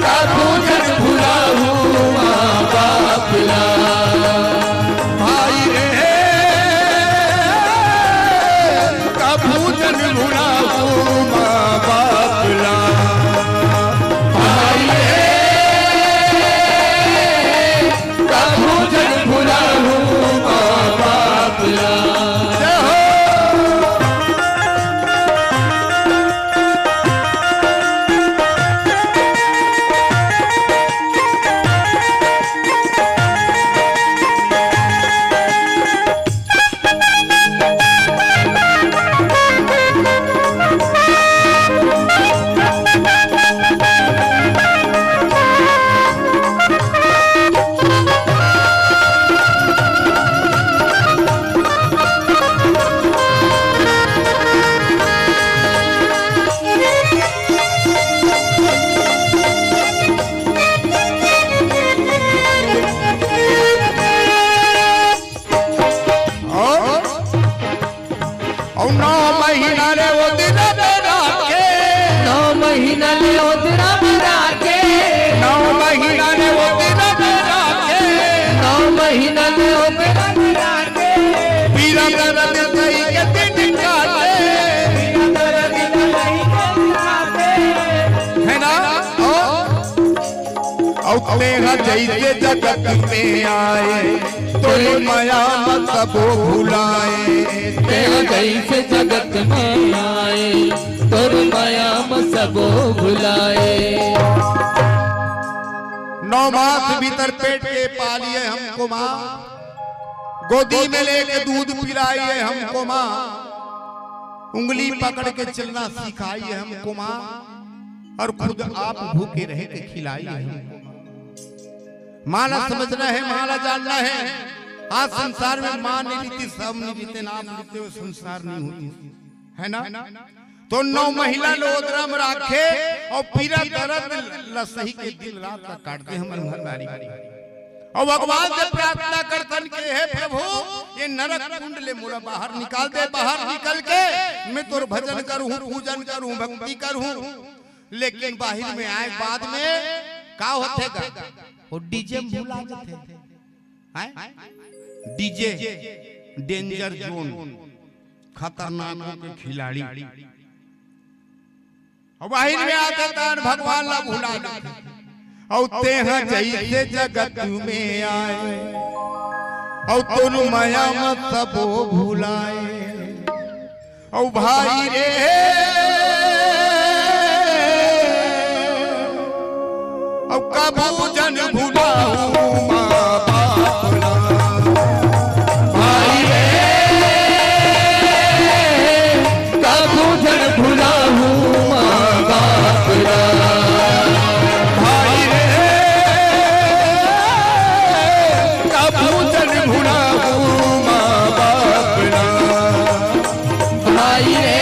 कभू जन भुलाहू माँ बाप ला। भाई रे, कभू जन भुलाहू माँ बाप ला। भाई रे, कभू जन भुलाहू माँ बाप ला। जय हो। अउ नौ महीना ले ओदरा में राखे। नौ महीना ले ओदरा में राखे। नौ महीना ले ओदरा में राखे। नौ महीना ले ओदरा में राखे। पीरा दरद सही के दिन काटे। पीरा दरद सही के दिन काटे। है ना? ओ? अउ तेहा जइसे जगत में आए, तोर मया म सबो भुलाए। तेहा जइसे जगत में आए, तोर मया म सबो भुलाए। नौ मास भीतर पेट के पालिए हमको माँ, गोदी में लेके दूध पिलाइए हमको माँ, उंगली पकड़ के चलना सिखाइए हमको माँ। अउ खुद आप भूखे रहे के खिलाई हे हमको। माँ ला समझना हे, माँ ला जानना हे। आज संसार में माँ नइ रहितिस, सब नइ रहितेन, आप नइ रहितेव, संसार नइ होतिस, हे ना? तो नौ महीना ल ओदरा म राखे अउ पीरा दरद ल सहि के दिन रात ला काटथे हमर महतारी। अउ भगवान से प्रार्थना करथन के हे प्रभु, ये नरक कुंड ले मोला बाहर निकाल दे, बाहर निकल के मैं तोर भजन करहूँ, पूजन करहूँ, भक्ति करहूँ। लेकिन बाहिर में आए बाद में का होथे गा? वो डीजे में भुला जाथे। हैं? डीजे, डेंजर जोन, खतरनाक के खिलाड़ी। अउ बाहिर में आथे तहान भगवान ला भुला जाथे। अउ तेहा जइसे जगत में आए, अउ तोर मया म सबो भुलाए। अउ भाई रे, अउ कभू झन भुलाहूँ माँ बाप ला। भाई रे, कभू झन भुलाहूँ माँ बाप ला। भाई रे, कभू झन भुलाहूँ माँ बाप ला। भाई रे,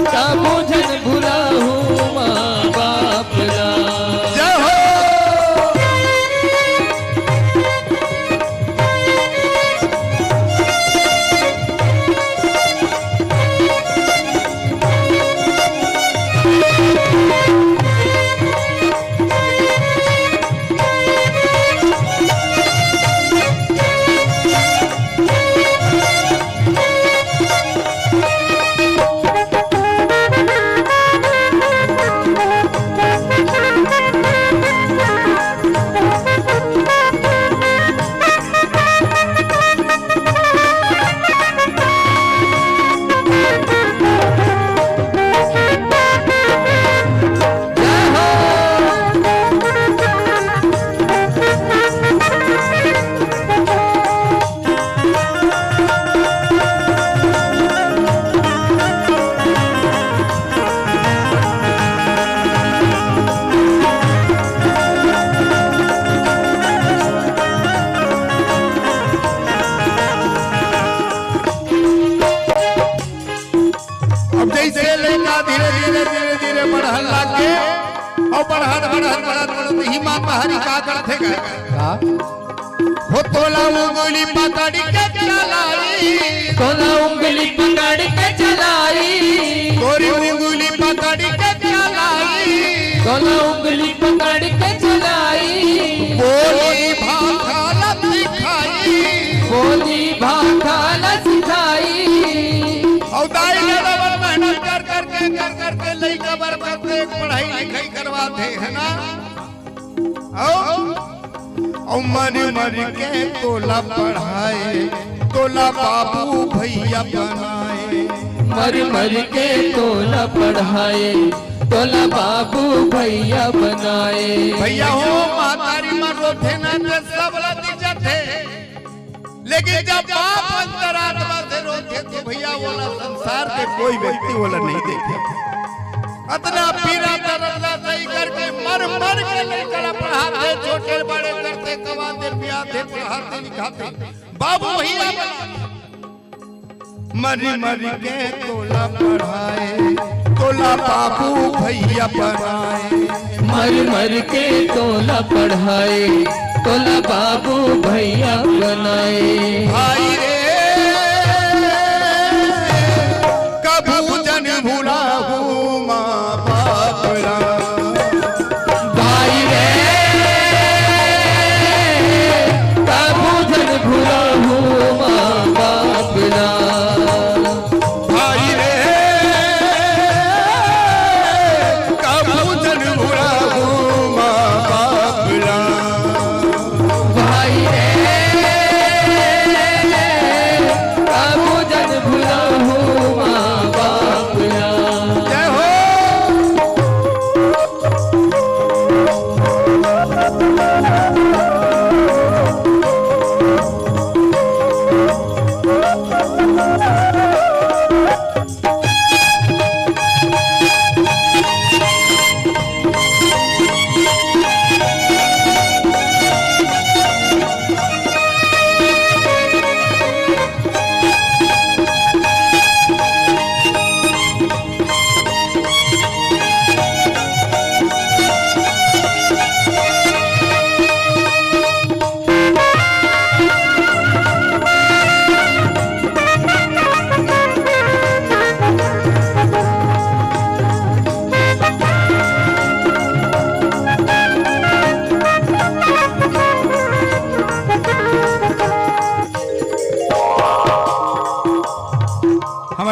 कभू झन भुलाहूँ माँ बाप ला। जय हो। अब जइसे लइका धीरे, धीरे, धीरे, धीरे बढ़न लागे, अउ बढ़त, बढ़त, बढ़त, बढ़त ही माता हरी का करथे गा? का? हो तोला उंगली पकड़ के चलाई। तोला उंगली पकड़ के चलाई। तोरी उंगली पकड़ के चलाई। तोला उंगली पकड़ के चलाई। बोली भाखा ला सिखाई। बोली भाखा ला सिखाई। अउ दाई ददा मन मेहनत कर करके, कर करके लइका बर करथे, पढ़ाई लिखाई करवाथे, हे ना? अउ, अउ मर मर के तोला पढ़ाए, तोला बाबू भइया बनाए। मर मर के तोला पढ़ाए, तोला बाबू भइया बनाए। भइया हो, महतारी मन रोथे ना, ते सब ला दिख जाथे। लेकिन जब बाप अंतरात्मा से रोथे, तो भइया, ओला संसार के कोई व्यक्ति ओला नइ देखे। अतना पीरा दरद ला सहि करके मर मर के लइका ला पढ़ाथे, छोटे बड़े करथे, कमाथे, पियाथे, पढ़ाथे, लिखाथे। बाबू भइया बना। मर मर के तोला पढ़ाए, तोला बाबू भइया बनाए। मर मर के तोला पढ़ाए, तोला बाबू भइया बनाए। भाई रे, कभू झन भुलाहूँ माँ बाप ला। भाई रे, कभू झन भुलाहूँ माँ बाप ला। भाई रे, कभू झन भुलाहूँ माँ बाप ला। भाई रे,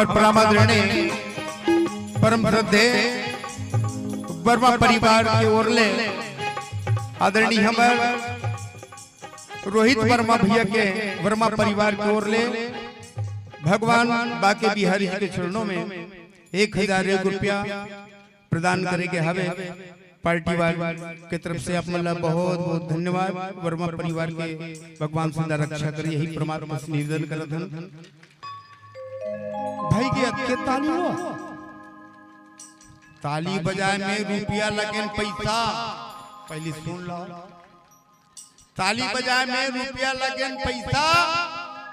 और परम आदरणीय, परम श्रद्धेय वर्मा परिवार के ओर ले आदरणीय हमर रोहित वर्मा भैया के वर्मा परिवार के ओर ले भगवान बाके बिहारी जी के चरणों में एक हजार एक रुपया प्रदान करे के हवे। पार्टी वाल के तरफ से आप मन ला बहुत बहुत धन्यवाद। वर्मा परिवार के भगवान सदा रक्षा करे, यही परमात्मा से निवेदन करत हन। भाई के अतके ताली हो, ताली बजाए में रुपया लगेन पैसा, पहली सुन लो। ताली बजाए में रुपया लगेन पैसा,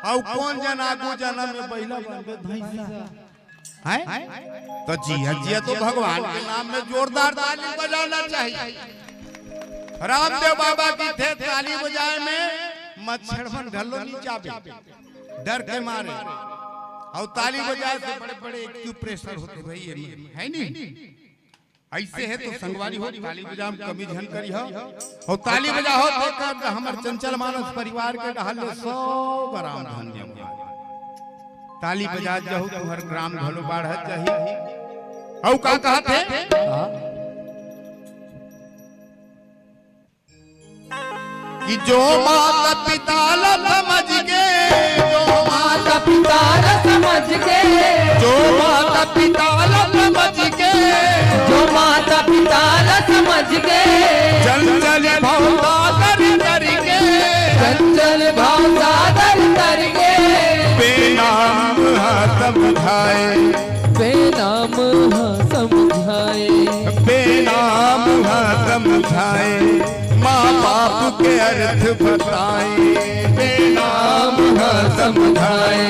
अउ कोन जन आगू जनम में बइला बनबे भैंसा। हैं? तो जिया जिया तो भगवान के नाम में जोरदार ताली बजाना चाहिए। रामदेव बाबा की थे ताली बजाए में मच्छर मन घलो नहीं चाबे, डर के मारे। और ताली बजाए से बड़े बड़े एक्यूप्रेशर होते भाई, ये है नहीं? ऐसे है तो संगवारी हो, ताली बजाम कमी झन करी हो। और ताली बजा हो तो का हमर चंचल मानस परिवार के डहल ले सौ ग्राम धन जमा। ताली बजा जाहू, तुहर ग्राम घलो बाढ़त जाही। अउ का कहत हे? कि जो माता पिता ला समझ के, जो माता पिता ला समझ के, जो माता पिता ला समझ के, जो माता पिता ला समझ के, चंचल भाव सागर तरीके, चंचल भाव सागर तरीके, बेनाम हा समझाए, बेनाम हा समझाए, बेनाम हा समझाए, माँ बाप के अर्थ बताए, बेनाम हा समझाए,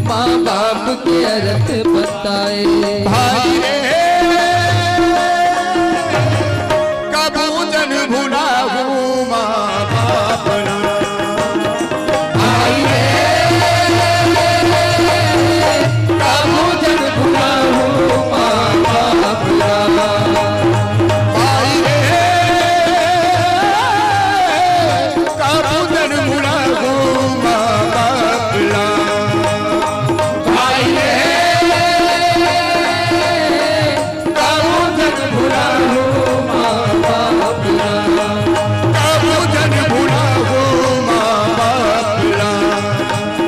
माँ बाप के अर्थ बताए। भाई रे, कबू जन भुलाहू माँ बाप ना। भाई रे, कबू जन भुलाहू माँ बाप ना। भाई रे, कबू जन भुलाहू माँ बाप ना। भाई रे, कबू जन भुलाहू माँ बाप ना। कबू जन भुलाहू माँ बाप ना।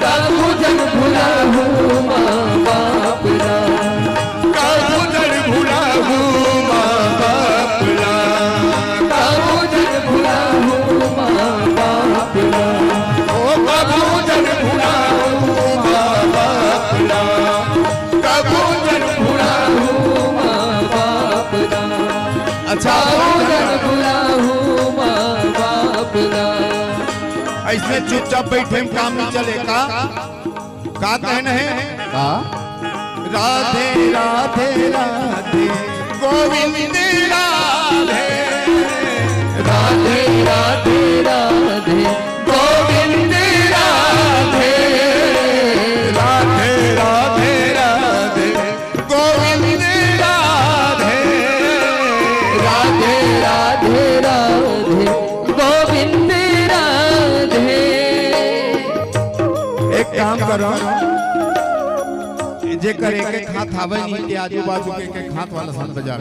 कबू जन भुलाहू माँ बाप ना। कबू जन भुलाहू माँ बाप ना। कबू जन भुलाहू माँ बाप ना। ओ कबू जन भुलाहू माँ बाप ना। कबू जन भुलाहू माँ बाप ना। अच्छा, कबू जन भुलाहू माँ बाप ना। ऐसने चुपचाप बैठे में काम नहीं चले का? का कहना है? का? राधे राधे राधे गोविंद राधे। राधे राधे राधे गोविंद राधे। राधे राधे राधे गोविंद राधे। राधे राधे राधे गोविंद राधे। एक काम करो, जेकर एक एक हाथ आवे नहीं, ते आजू बाजू के एक एक हाथ वाला संग बजा।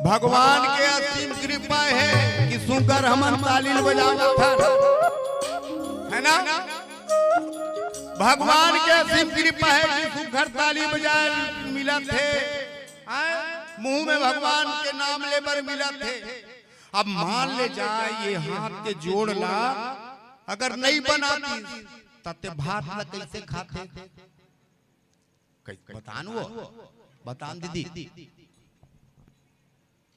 भगवान के असीम कृपा है कि सुंकर हमन ताली ल बजावत हन, है ना? भगवान के असीम कृपा है कि सुंकर ताली बजाए मिलत हे, आय, मुंह में भगवान के नाम ले बर मिलत हे। अब मान ले जाए ये हाथ के जोड़ ला अगर नहीं बनाती, त ते भात ला कैसे खाते? कैसे बतान वो? बतान दीदी।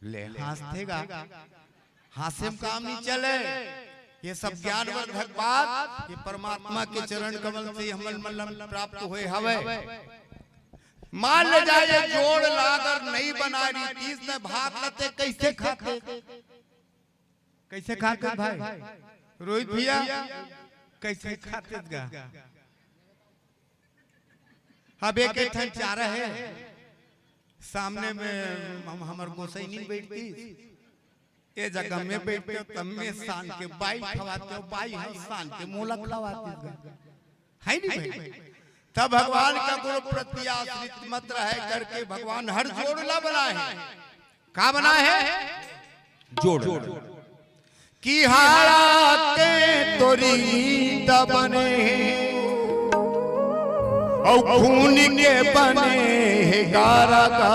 ले हंसते गा, हंसे में काम नहीं चले। ये सब ज्ञानवर्धक बात, ये परमात्मा के चरण कमल से हमन मन ला प्राप्त होए हवे। मान ले जाए ये जोड़ ला अगर नहीं बना रही तीस ने भात ला ते कैसे खाते? कैसे खाते भाई? रोहित भैया, कैसे खाते गा? अब एक एक ठन चारा है, सामने में हम, हमर गोसाई नहीं बैठती, ये जगह में बैठते हो, तब में सान के बाई खवाते हो, बाई हम सान के मोला खवाते हो। है नहीं भाई? तब भगवान का गुरु प्रति आश्रित मत रहे करके भगवान हर जोड़ ला बनाए हे। का बनाए हे? जोड़ ला। कि हाड़ा के तोरी ईंटा बने हे, अउ खून के बने हे गारा गा,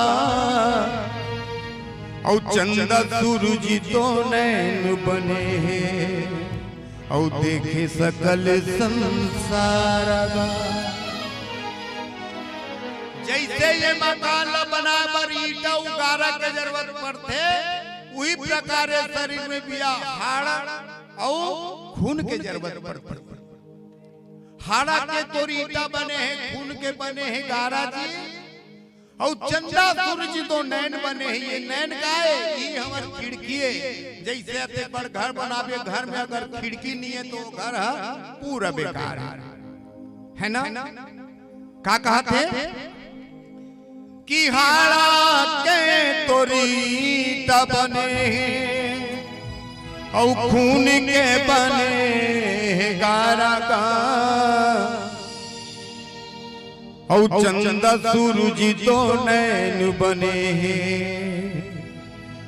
अउ चंदा सूरज तो नैन बने हे, अउ देखे सकल संसार गा। जैसे ये मकान ला बनाए बर ईंटा अउ गारा के जरूरत पड़थे, उही प्रकार ये शरीर में भी हाड़ अउ खून के जरूरत पड़थे। हाड़ा के तोर ईंटा बने हे, खून के बने हे गारा जी, अउ चंदा सूरज तो नैन बने हे। ये नैन का हे? ये हमर खिड़की हे। जैसे अतेक बड़ घर बनाबे, घर में अगर खिड़की नहीं हे तो घर ह पूरा बेकार हे, है ना? का कहत हे? कि हाड़ा के तोर ईंटा बने हे, अउ खून के बने हे गारा गा, अउ चंदा सूरज तो नैन बने हे,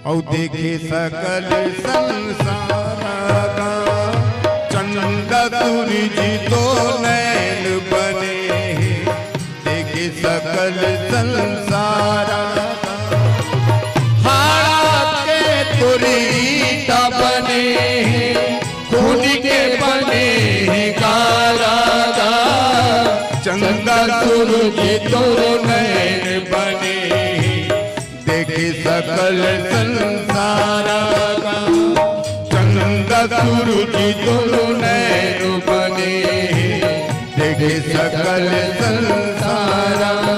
अउ देखे सकल संसार गा। चंदा सूरज तो नैन बने हे, देखे सकल संसार गा। हाड़ा के तोर ईंटा बने हे, खून के बने हे गारा गा। चंदा सूरज तो नैन बने हे, देखे सकल संसार गा। चंदा सूरज तो नैन बने हे, देखे सकल संसार गा।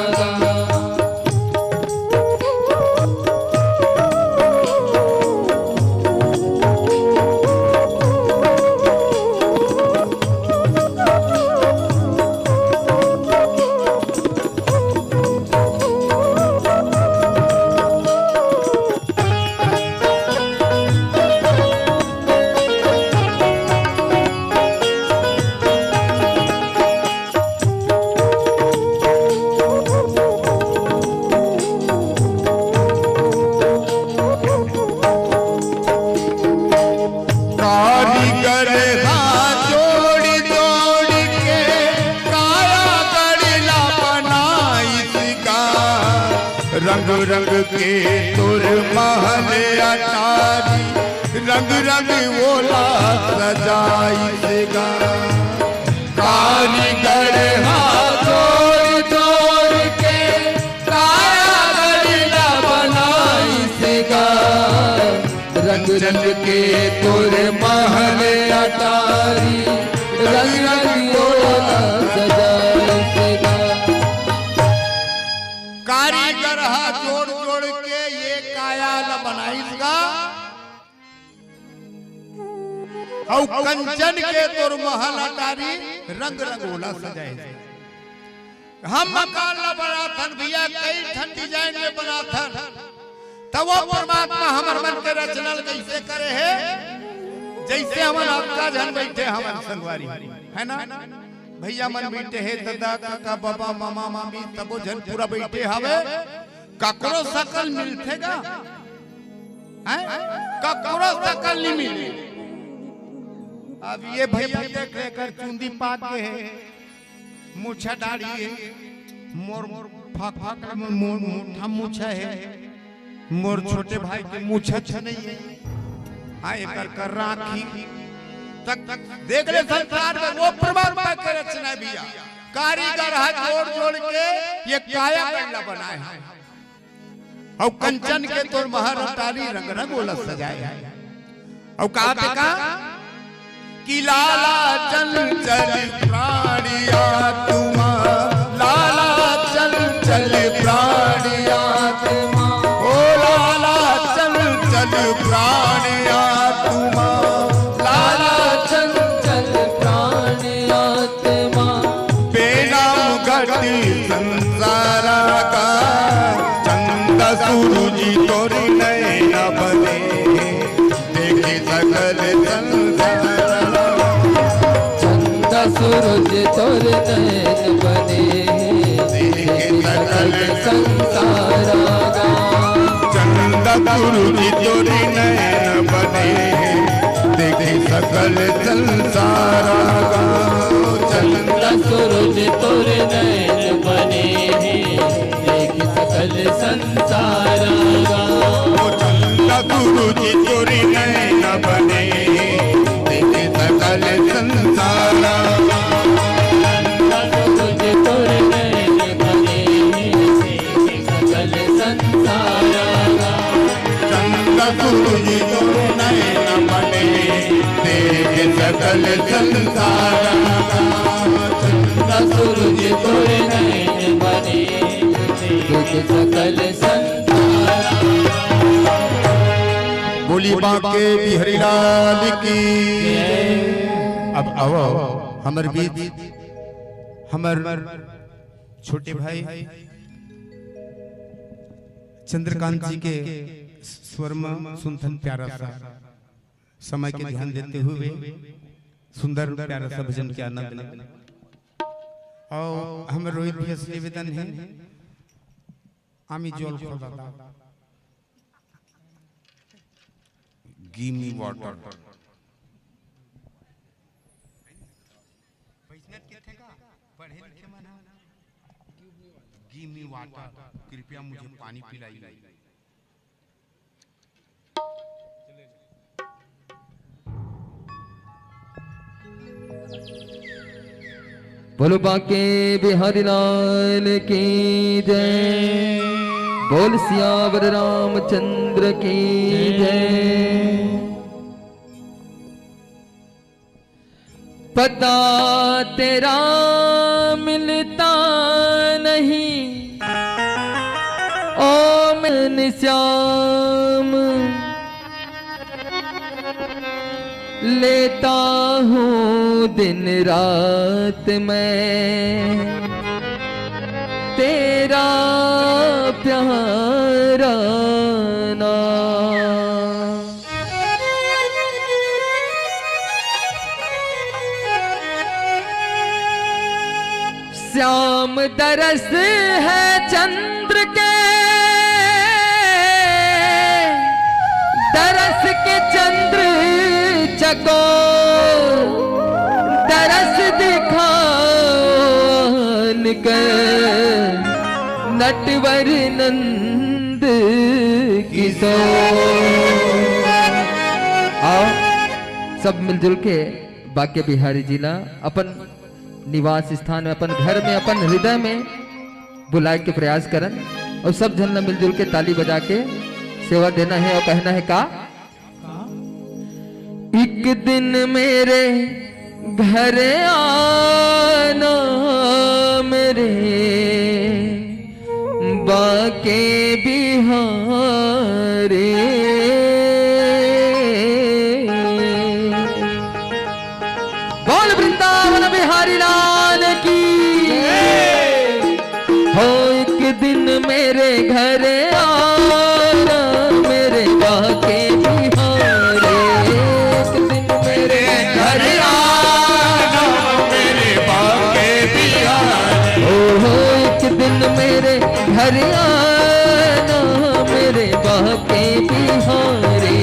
कारीगर हा जोड़ जोड़ के काया गढ़ ला बनाइस गा। रंग रंग के तोर महल अटारी, रंग रंग ओला सजाइस गा। कारीगर हा जोड़ जोड़ के काया गढ़ ला बनाइस गा। रंग रंग के तोर महल अटारी, रंग रंग ओला सजाइस गा। कारीगर हा जोड़ जोड़ के ये काया ला बनाइस गा। अउ कंचन के तोर महल अटारी, रंग रंग ओला सजाइस। हम मकान ला बनाथन भैया, कई ठन design में बनाथन, त वो परमात्मा हमर मन के रचना ल कइसे करे हे, जइसे हमन अतका झन बइठे हवन संगवारी, है ना? भैया मन बइठे हे, ददा, काका, बाबा, मामा, मामी, सबो झन पूरा बइठे हवे। ककरो सकल मिलथे गा? हैं? ककरो सकल नहीं मिले। अब ये भैया देख ले, एकर चुंदी पाक के हे, मुछा दाढ़ी हे, मोर फाक फाक मोर मोटा मुछा हे, मोर छोटे भाई के मुछा छ नहीं हे। हाँ, एकर कर राखी तक देख ले संसार में वो परमात्मा के रचना भैया। कारीगर हा जोड़ जोड़ के ये काया गढ़ ला बनाए हे। अउ कंचन के तोर महल अटारी, रंग रंग ओला सजाए हे। अउ कहा थे का कि लाला चंचल प्राणी आत्मा, लाला चंचल प्राणी आत्मा, ओ लाला चंचल प्राणी आत्मा, लाला चंचल प्राणी आत्मा। बेनाम घटी संसार का, चंदा सूरज तोर नैन बने, देखे सकल संसार। चंदा सूरज तोर नैन बने, सूरज तोरे नैन बने हे, देखे सकल संसारा गा। चंदा सूरज तोरे नैन बने हे, देखे सकल संसारा गा। ओ चंदा सूरज तोरे नैन बने हे, देखे सकल संसारा गा। चंदा सूरज तोरे नैन बने हे, सकल संसारा गा। चंदा सूरज तोरे नैन बने, देखे सकल संसारा गा। चंदा सूरज तोरे नैन बने, देखे सकल संसारा गा। बोली बांके बिहारी लाल की। अब आओ हमर बीच हमर छोटे भाई चंद्रकांत जी के स्वर में सुनथन प्यारा सा, समय के ध्यान देते हुए सुंदर प्यारा सा भजन के आनंद लें। और हम रोहित भैया से निवेदन है, आमी जल खोदा, give me water। वैष्णव के थे का? पढ़े लिखे मन ह। Give me water, कृपया मुझे पानी पिलाइए। बोलो बांके बिहारी लाल की जय। बोल सियावर रामचंद्र की जय। पता तेरा मिलता नहीं, ओ मैंने श्याम, लेता हूँ दिन रात मैं तेरा प्यारा नाम। श्याम दरस है चंद्र के, दरस के चंद्र चकोर, दरस दिखान कर नटवर नंद किशोर। आओ, सब मिलजुल के बांके बिहारी जी ला अपन निवास स्थान में, अपन घर में, अपन हृदय में बुलाए के प्रयास करन और सब झन ला मिलजुल के ताली बजा के सेवा देना है और कहना है का? एक दिन मेरे घर आना मेरे बांके बिहारी। बोल वृंदावन बिहारी लाल की। हो एक दिन मेरे घर आना मेरे बांके बिहारी। एक दिन मेरे घर आना मेरे बांके बिहारी। हो, हो एक दिन मेरे घर आना मेरे बांके बिहारी।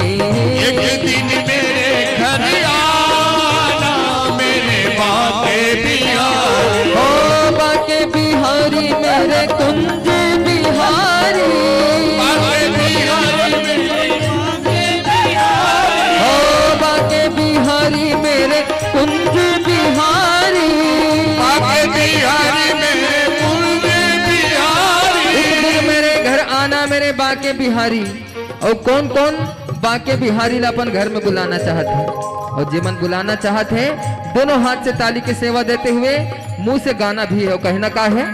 एक दिन मेरे घर आना मेरे बांके बिहारी। ओ बांके बिहारी मेरे कुंज बिहारी। बांके बिहारी मेरे कुंज बिहारी। ओ बांके बिहारी मेरे कुंज बिहारी। बांके बिहारी मेरे कुंज बिहारी। एक दिन मेरे घर आना मेरे बांके बिहारी। और कौन कौन बांके बिहारी ला अपन घर में बुलाना चाहत है और जेमन बुलाना चाहत है, दोनों हाथ से ताली के सेवा देते हुए मुंह से गाना भी है और कहना का है?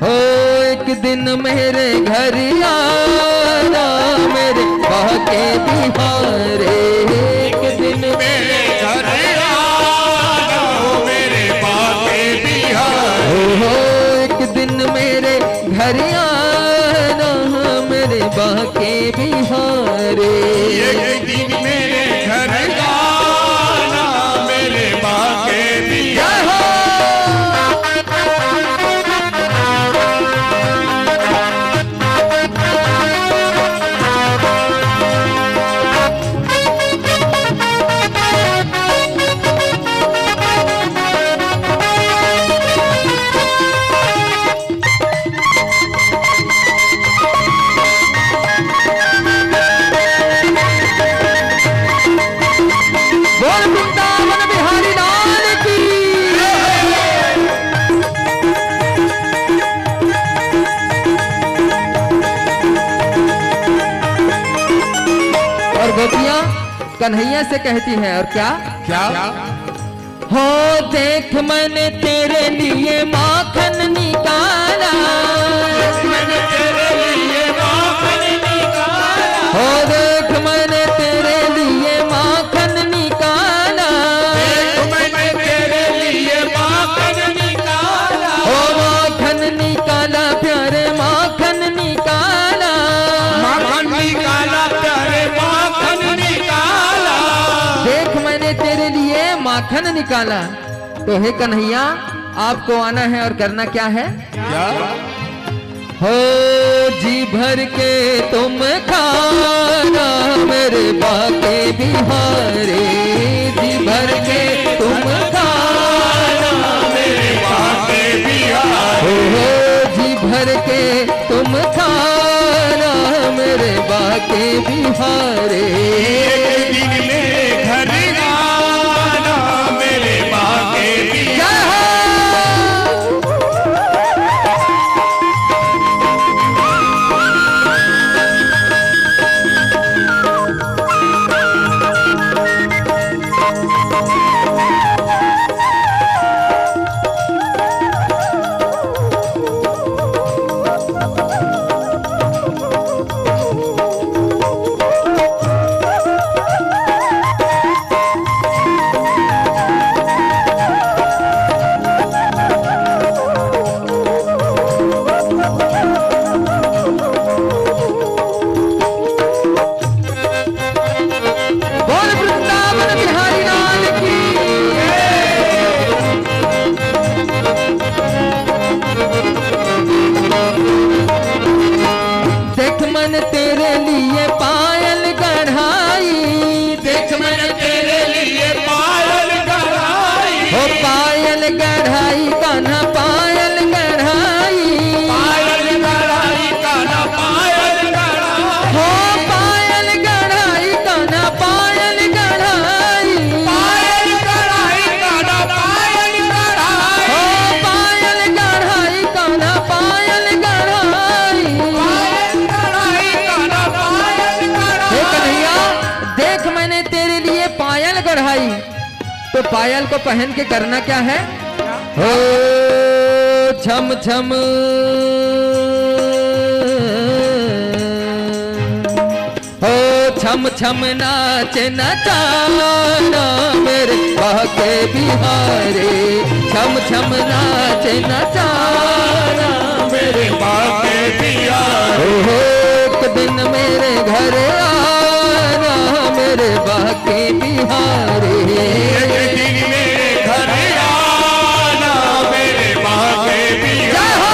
हो एक दिन मेरे घर आना मेरे बांके बिहारी। एक दिन मेरे घर आना मेरे बांके बिहारी। हो एक दिन मेरे घर आना मेरे बांके बिहारी। एक दिन मेरे घर आना मेरे बांके बिहारी। जय हो। कन्हैया से कहती है, और क्या? क्या? हो देख, मैंने तेरे लिए माखन निकाला। मैंने तेरे लिए माखन निकाला। हो देख, मैंने तेरे लिए माखन निकाला। देख, मैंने तेरे लिए माखन निकाला। हो माखन निकाला प्यारे, माखन निकाला। माखन निकाला प्यारे, माखन निकाला। देख, मैंने तेरे लिए माखन निकाला। तो हे कन्हैया, आपको आना है और करना क्या है? क्या? हो जी भर के तुम खाना मेरे बाके बिहारी, जी भर के तुम खाना मेरे बाके बिहारी। हो, हो जी भर के तुम खाना मेरे बाके बिहारी। एक दिन मेरे घर आना मेरे बाके बिहारी। जय हो। बोल वृंदावन बिहारी लाल की। देख मैंने तेरे लिए पायल गढ़ाई, देख मैंने तेरे लिए पायल गढ़ाई। हो पायल गढ़ाई कान्हा, पायल गढ़ाई। पायल गढ़ाई कान्हा, पायल गढ़ाई। हो पायल गढ़ाई कान्हा, पायल गढ़ाई। पायल गढ़ाई कान्हा, पायल गढ़ाई। हो पायल गढ़ाई कान्हा, पायल गढ़ाई। पायल गढ़ाई कान्हा, पायल गढ़ाई। हे कन्हैया, देख मैंने तेरे लिए पायल गढ़ाई। तो पायल को पहन के करना क्या है? हो छम छम, हो छम छम नाचे नचाना मेरे बाके बिहारी, छम छम नाचे नचाना मेरे बाके बिहारी। हो एक दिन मेरे घर आना मेरे बाके बिहारी। एक दिन मेरे घर आना मेरे बाके बिहारी। जय हो।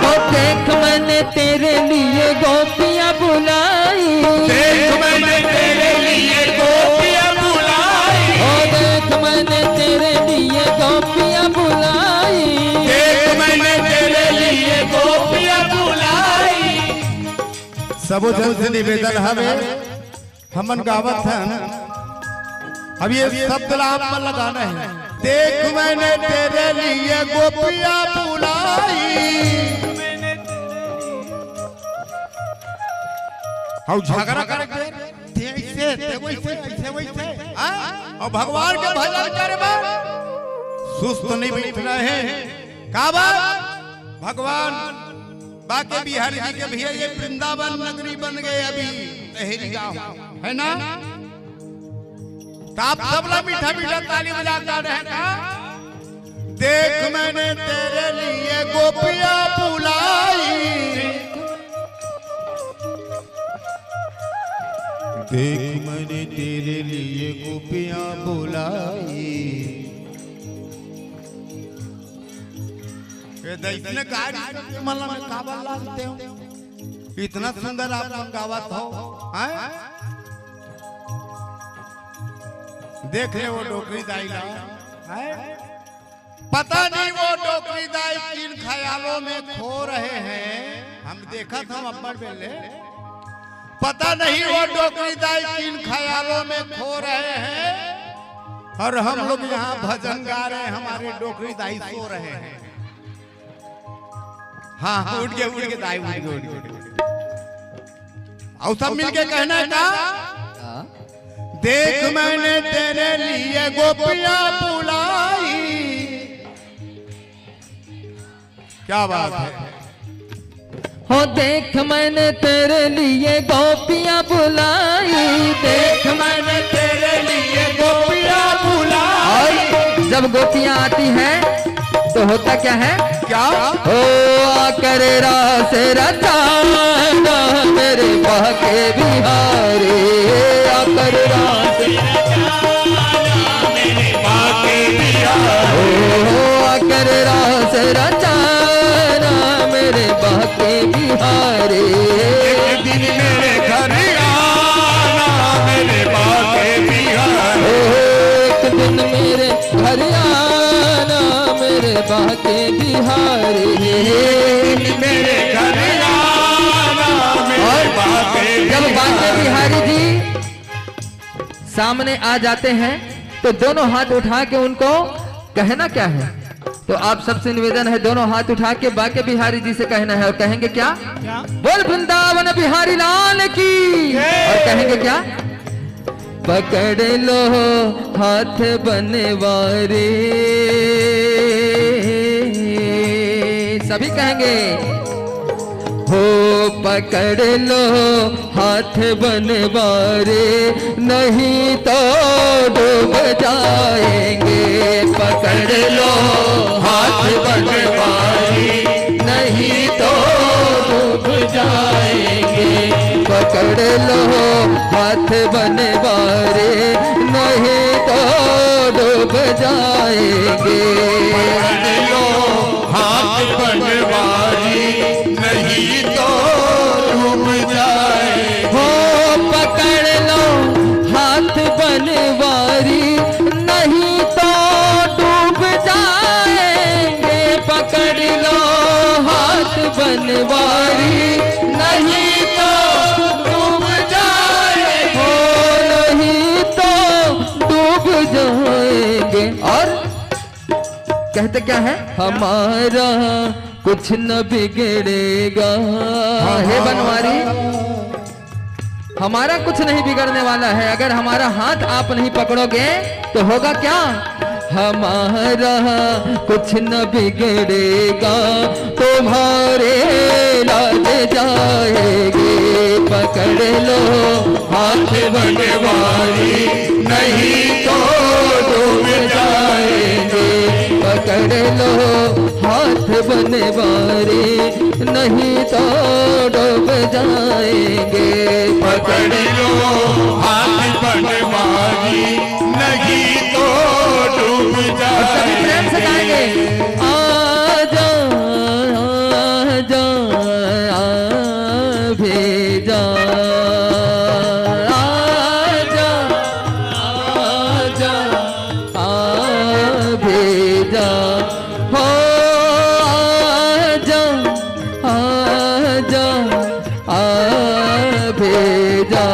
ओ देख मैंने तेरे लिए गोपियां बुलाई। देख मैंने तेरे लिए गोपियां बुलाई। ओ देख मैंने तेरे लिए गोपियां बुलाई। देख मैंने तेरे लिए गोपियां बुलाई। सबो झन से निवेदन हवे, हमन गावत हन, अब ये शब्द ला आप मन लगाना है। देख मैंने तेरे लिए गोपियां बुलाई। हऊ झगड़ा करे के, ते ऐसे, ते वैसे, ऐसे वैसे, हाँ? और भगवान के भजन करे बा, सुस्त नहीं बैठना है। का बात? भगवान बाके बिहारी जी के भैया ये वृंदावन नगरी बन गए अभी तहेरी गांव, है ना? तो आप सब ला मीठा मीठा ताली बजा के रहे का? देख मैंने तेरे लिए गोपियां बुलाई। देख मैंने तेरे लिए गोपियां बुलाई। ये दइसने का रिश्ते मन ला मैं काबर लानते हो? इतना सुंदर आप मन गावत हो, हैं? देख ले वो डोकरी दाई ला, हैं? पता नहीं वो डोकरी दाई किन ख्यालों में खो रहे हैं। हम देखत हन अब्बड़ बेले, पता नहीं वो डोकरी दाई किन ख्यालों में खो रहे हैं और हम लोग यहाँ भजन गा रहे हैं, हमारे डोकरी दाई सो रहे हैं। हाँ, हाँ, उठ गए, उठ गए दाई, उठ गए, उठ गए। और सब मिलके कहना है का? हाँ। देख मैंने तेरे लिए गोपियां बुलाई। क्या बात है। हो देख मैंने तेरे लिए गोपियां बुलाई, देख मैंने तेरे लिए गोपियां बुलाई। और जब गोपियां आती हैं तो होता क्या है? क्या? हो आकर रास रचाना मेरे बांके बिहारी, आकर रास रचाना मेरे बांके बिहारी। हो आकर रास रचाना मेरे बांके बिहारी। एक दिन मेरे घर आना मेरे बांके बिहारी। हो एक दिन मेरे घर आना मेरे बांके बिहारी। एक दिन मेरे घर आना मेरे और बांके जब बांके बिहारी जी सामने आ जाते हैं तो दोनों हाथ उठा के उनको कहना क्या है? तो आप सबसे निवेदन है, दोनों हाथ उठा के बांके बिहारी जी से कहना है। और कहेंगे क्या? क्या? बोल वृंदावन बिहारी लाल की। जय। और कहेंगे क्या? पकड़ लो हाथ बनवारी, सभी कहेंगे। हो पकड़ लो हाथ बनवारी, नहीं तो डूब जाएंगे। पकड़ लो हाथ बनवारी, नहीं तो डूब जाएंगे। पकड़ लो हाथ बनवारी, नहीं तो डूब जाएंगे। पकड़ लो हाथ बनवारी, नहीं तो डूब जाए। हो पकड़ लो हाथ बनवारी, नहीं तो डूब जाएंगे। पकड़ लो हाथ बनवारी, नहीं तो डूब जाए। हो नहीं तो डूब जाएंगे। और कहते क्या है? हमारा कुछ न बिगड़ेगा। हाँ, हे बनवारी, हमारा कुछ नहीं बिगड़ने वाला है। अगर हमारा हाथ आप नहीं पकड़ोगे तो होगा क्या? हमारा कुछ न बिगड़ेगा, तुम्हारे लाज जाएंगे। पकड़ लो हाथ बनवारी, नहीं तो डूब जाएंगे। पकड़ लो हाथ बनवारी, नहीं तो डूब जाएंगे। पकड़ लो हाथ बनवारी, नहीं तो डूब जाएंगे। और सभी प्रेम से गाएंगे। आजा, आजा, आ भी जा। आजा, आजा, आ भी जा। हो आजा, आजा, आ भी जा।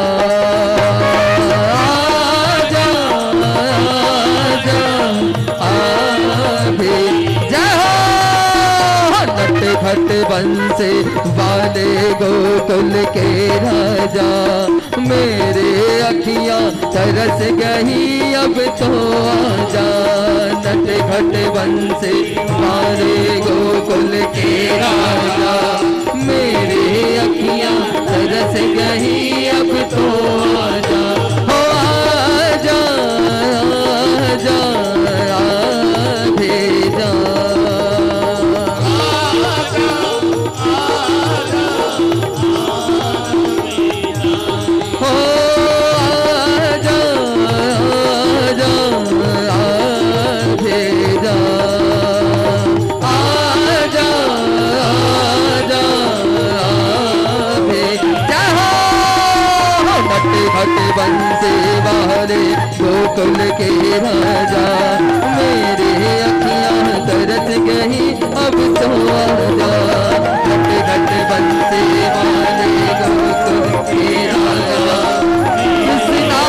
आजा, आजा, आ भी जा। नट खट बंसी वाले गोकुल के राजा, मेरी अखियां तरस गई, अब तो आजा। नट खट बंसी वाले गोकुल के राजा, मेरी अखियां तरस गई, अब तो आजा। हो आजा, आजा, आ भी जा। हो बंसी वाले गोकुल के राजा, मेरी अखियां तरस गई, अब तो आजा। घट घट बंसी वाले गोकुल के राजा, कृष्णा।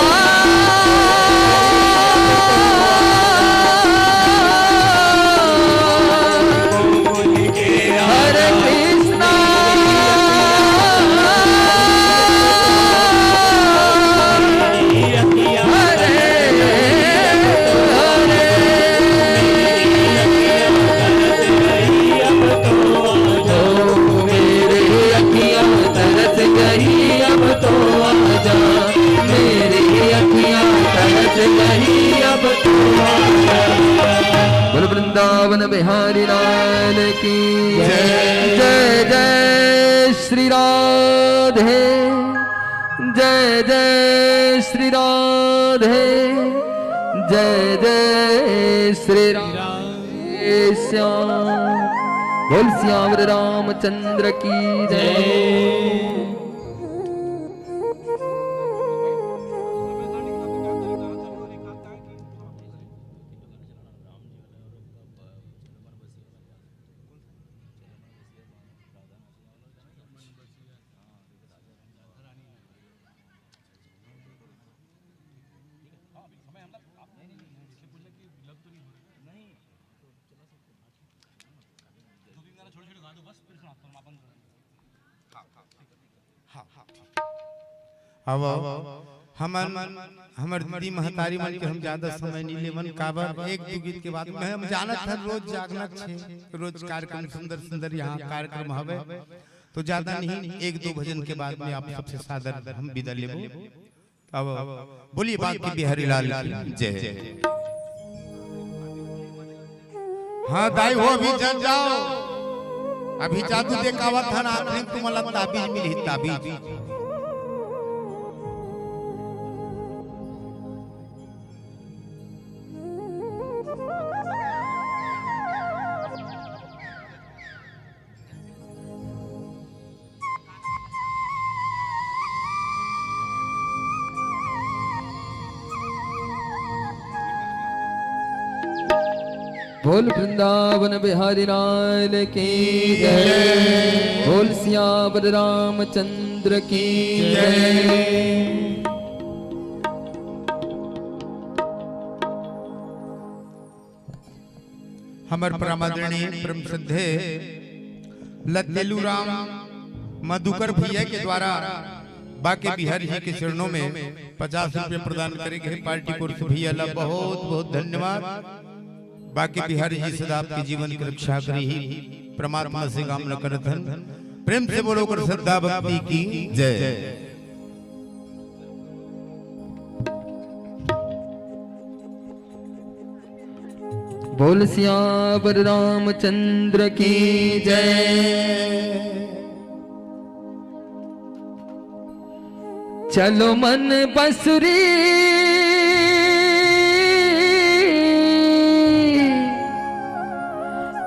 हरे कृष्णा। हरे हरे। ओ मेरी अखियां तरस गई, अब तो आजा। मेरी अखियां तरस गई, अब तो आजा। बोल वृंदावन बिहारी लाल की जय। जय जय श्री राधे। जय जय श्री राधे। जय जय श्री राधे श्याम। बोल सियावर रामचंद्र की जय। अब हमर दीदी महतारी मन के हम ज्यादा समय नहीं लेवन, काबर एक दू गीत के बाद में हम जानत हन रोज जागना छे, रोज कार्यक्रम सुंदर सुंदर यहाँ कार्यक्रम हवे, तो ज्यादा नहीं, एक दो भजन के बाद में आप सबसे सादर हम विदा लेबो। अब बोलिए बांके बिहारी लाल की जय। हाँ दाई हो, अभी जग जाओ, अभी जादू देखावत हन, आखिरी तुम्हारा ताबीज मिली, ताबीज। बोल वृंदावन बिहारी लाल की जय। बोल सियावर रामचंद्र की जय। हमर परम आदरणीय परम श्रद्धेय लतेलू राम मधुकर भैया के द्वारा बांके बिहारी जी के चरणों में पचास रुपये प्रदान करे गए पार्टी कोर से भैया ला बहुत बहुत धन्यवाद। बांके बिहारी जी सदा आपके जीवन की रक्षा करी ही परमात्मा से कामना करत हन। प्रेम से बोलो कर श्रद्धा भक्ति की जय। बोल सियावर रामचंद्र की जय। चलो मन बसुरी,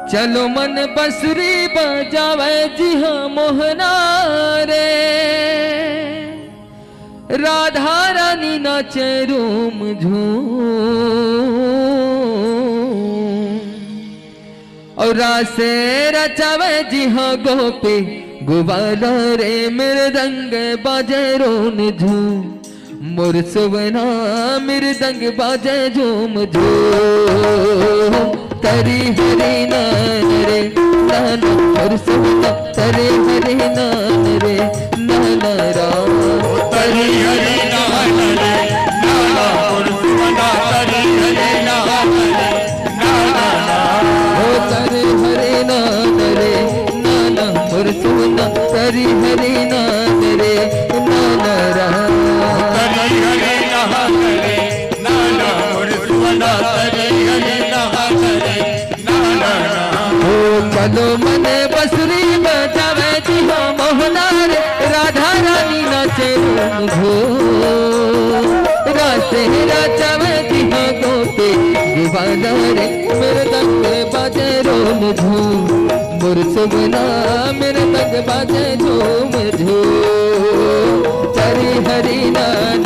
चलो मन बसुरी बजावे जी हाँ मोहना रे। राधा रानी नाचे रूम झूम। और रासे रचावे जी हाँ गोपी गुवाला रे, मृदंग बाजे रोन झूम। मोर सुवना मृदंग बाजे झूम झूम। तरी हरी नान रे नाना, मोर सुवना तरी हरी नान रे नाना राम। तरी हरी नान रे नाना, मोर सुवना तरी हरी नान रे नाना राम। ओ तरी हरी नान रे नाना, मोर सुवना तरी हरी नान रे नाना राम। तरी हरी नान रे नाना, मोर सुवना तरी हरी नान रे। ओ चलो मन बसुरी बजावे जी हाँ मोहना रे, राधा रानी नाचे रूम झूम। रासे रचावे जी हाँ गोपी गुवाला रे, मृदंग बाजे रोम झूम। मोर सुवना मृदंग बाजे झूम झूम। तरी हरी नान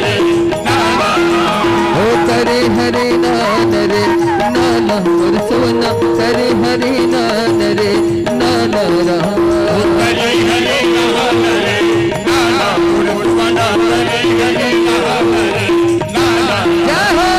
रे, ना ना। ओ करे हरे नान रे, नाना मोर सोना, करे हरे नान रे, नाना राम। ओ करे हरे नान रे, नाना मोर सोना, करे हरे नान रे, नाना राम। जय हो।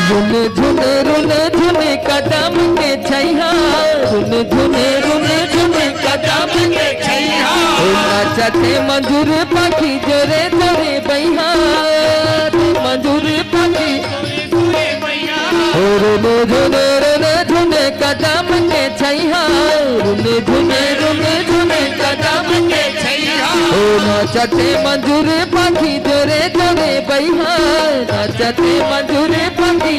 रुन झुन रुन झुन कदम के छैया, रुन झुन रुन झुन कदम के छैया। ओ नाचथे मधुर पाखी जोरे जोरे बइहा, मधुर पाखी। ओ रुन झुन रुन झुन कदम के छैया, रुन झुन रुन झुन कदम के छैया। ओ नाचथे मधुर पाखी जोरे जोरे बइहा, नाचथे मधुर पाखी।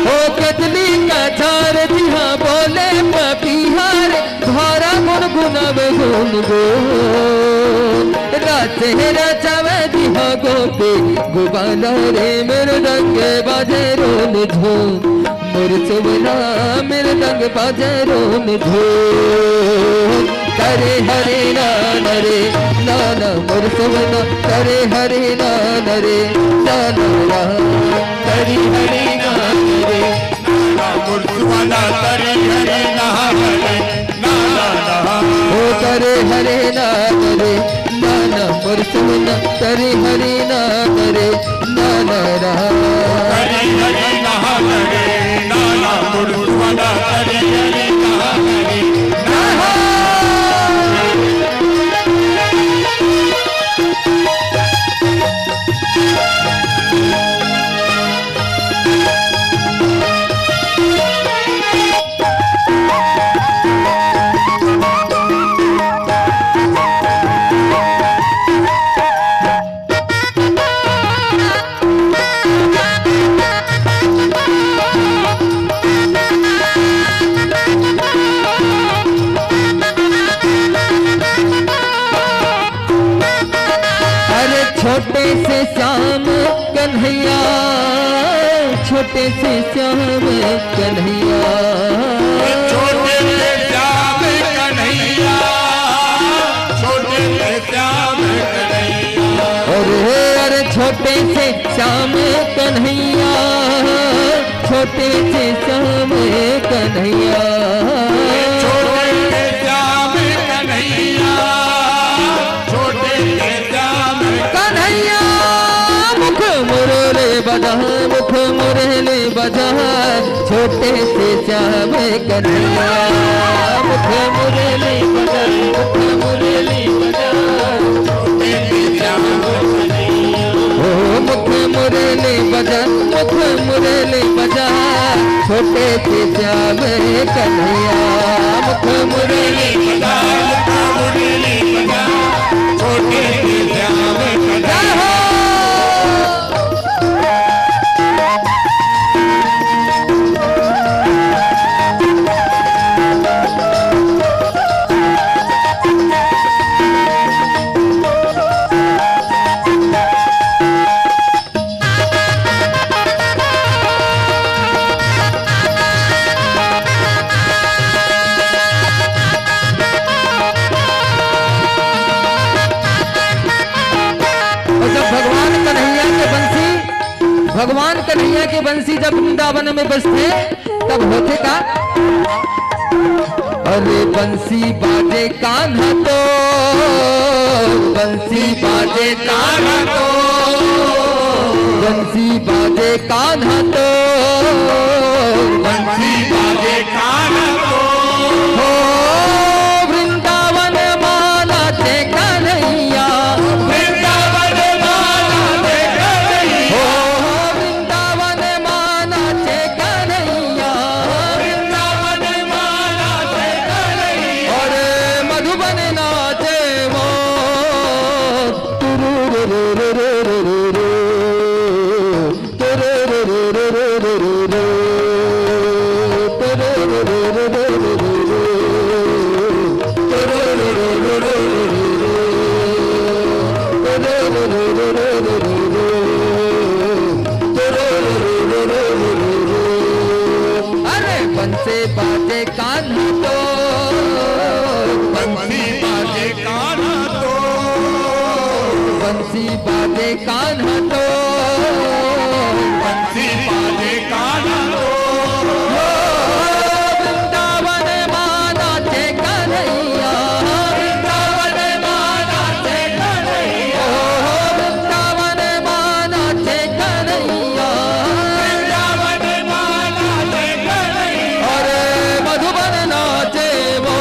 ओ केतली का झार दिहा बोले पपिहा रे, धारा गुनगुनावे गुनगुन। रात हेरा चावे दिहा गोपी गुबाला रे, मृदंग बाजे रोन झून। मोर सुवना मृदंग बाजे रोन झून। करे हरे नान रे, नाना मोर सुवना, करे हरे नान रे, नाना राम। करे हरे नान रे, नाना मोर सुवना, करे हरे नान रे, नाना राम। ओ करे हरे नान रे, नाना मोर सुवना, करे हरे नान रे, नाना राम। करे हरे नान रे, नाना मोर सुवना, करे हरे नान रे, नाना। अरे छोटे से श्याम कन्हैया, छोटे से श्याम कन्हैया। छोटे से श्याम कन्हैया, छोटे से श्याम कन्हैया। अरे, अरे छोटे से श्याम कन्हैया, छोटे से श्याम कन्हैया। छोटे से श्याम कन्हैया, छोटे से श्याम कन्हैया। मुख मुरली बजा, मुख मुरली बजा, छोटे से श्याम कन्हैया। मुख मुरली बजा, मुख मुरली बजा, छोटे से श्याम कन्हैया। ओ मुख मुरली बजा, मुख मुरली बजा, छोटे से श्याम कन्हैया। मुख मुरली बजा, मुख मुरली बजा, छोटे से श्याम कन्हैया। जय हो। और जब भगवान कन्हैया के बंसी, भगवान कन्हैया के बंसी जब वृंदावन में बजथे, तब होथे का? अरे बंसी बाजे कान्हा तो, बंसी बाजे कान्हा तो, बंसी बाजे कान्हा तो, बंसी बाजे कान्हा तो। हो वृंदावन मा नाचे कन्हैया, वृंदावन मा नाचे कन्हैया। हो वृंदावन मा नाचे कन्हैया, वृंदावन मा नाचे कन्हैया। बंसी बाजे कान्हा तो, बंसी बाजे कान्हा तो, बंसी बाजे कान्हा तो, बंसी बाजे कान्हा तो। ओ वृंदावन मा नाचे कन्हैया, वृंदावन मा नाचे कन्हैया, ओ वृंदावन मा नाचे कन्हैया, वृंदावन मा नाचे कन्हैया। अरे मधुबन नाचे वो।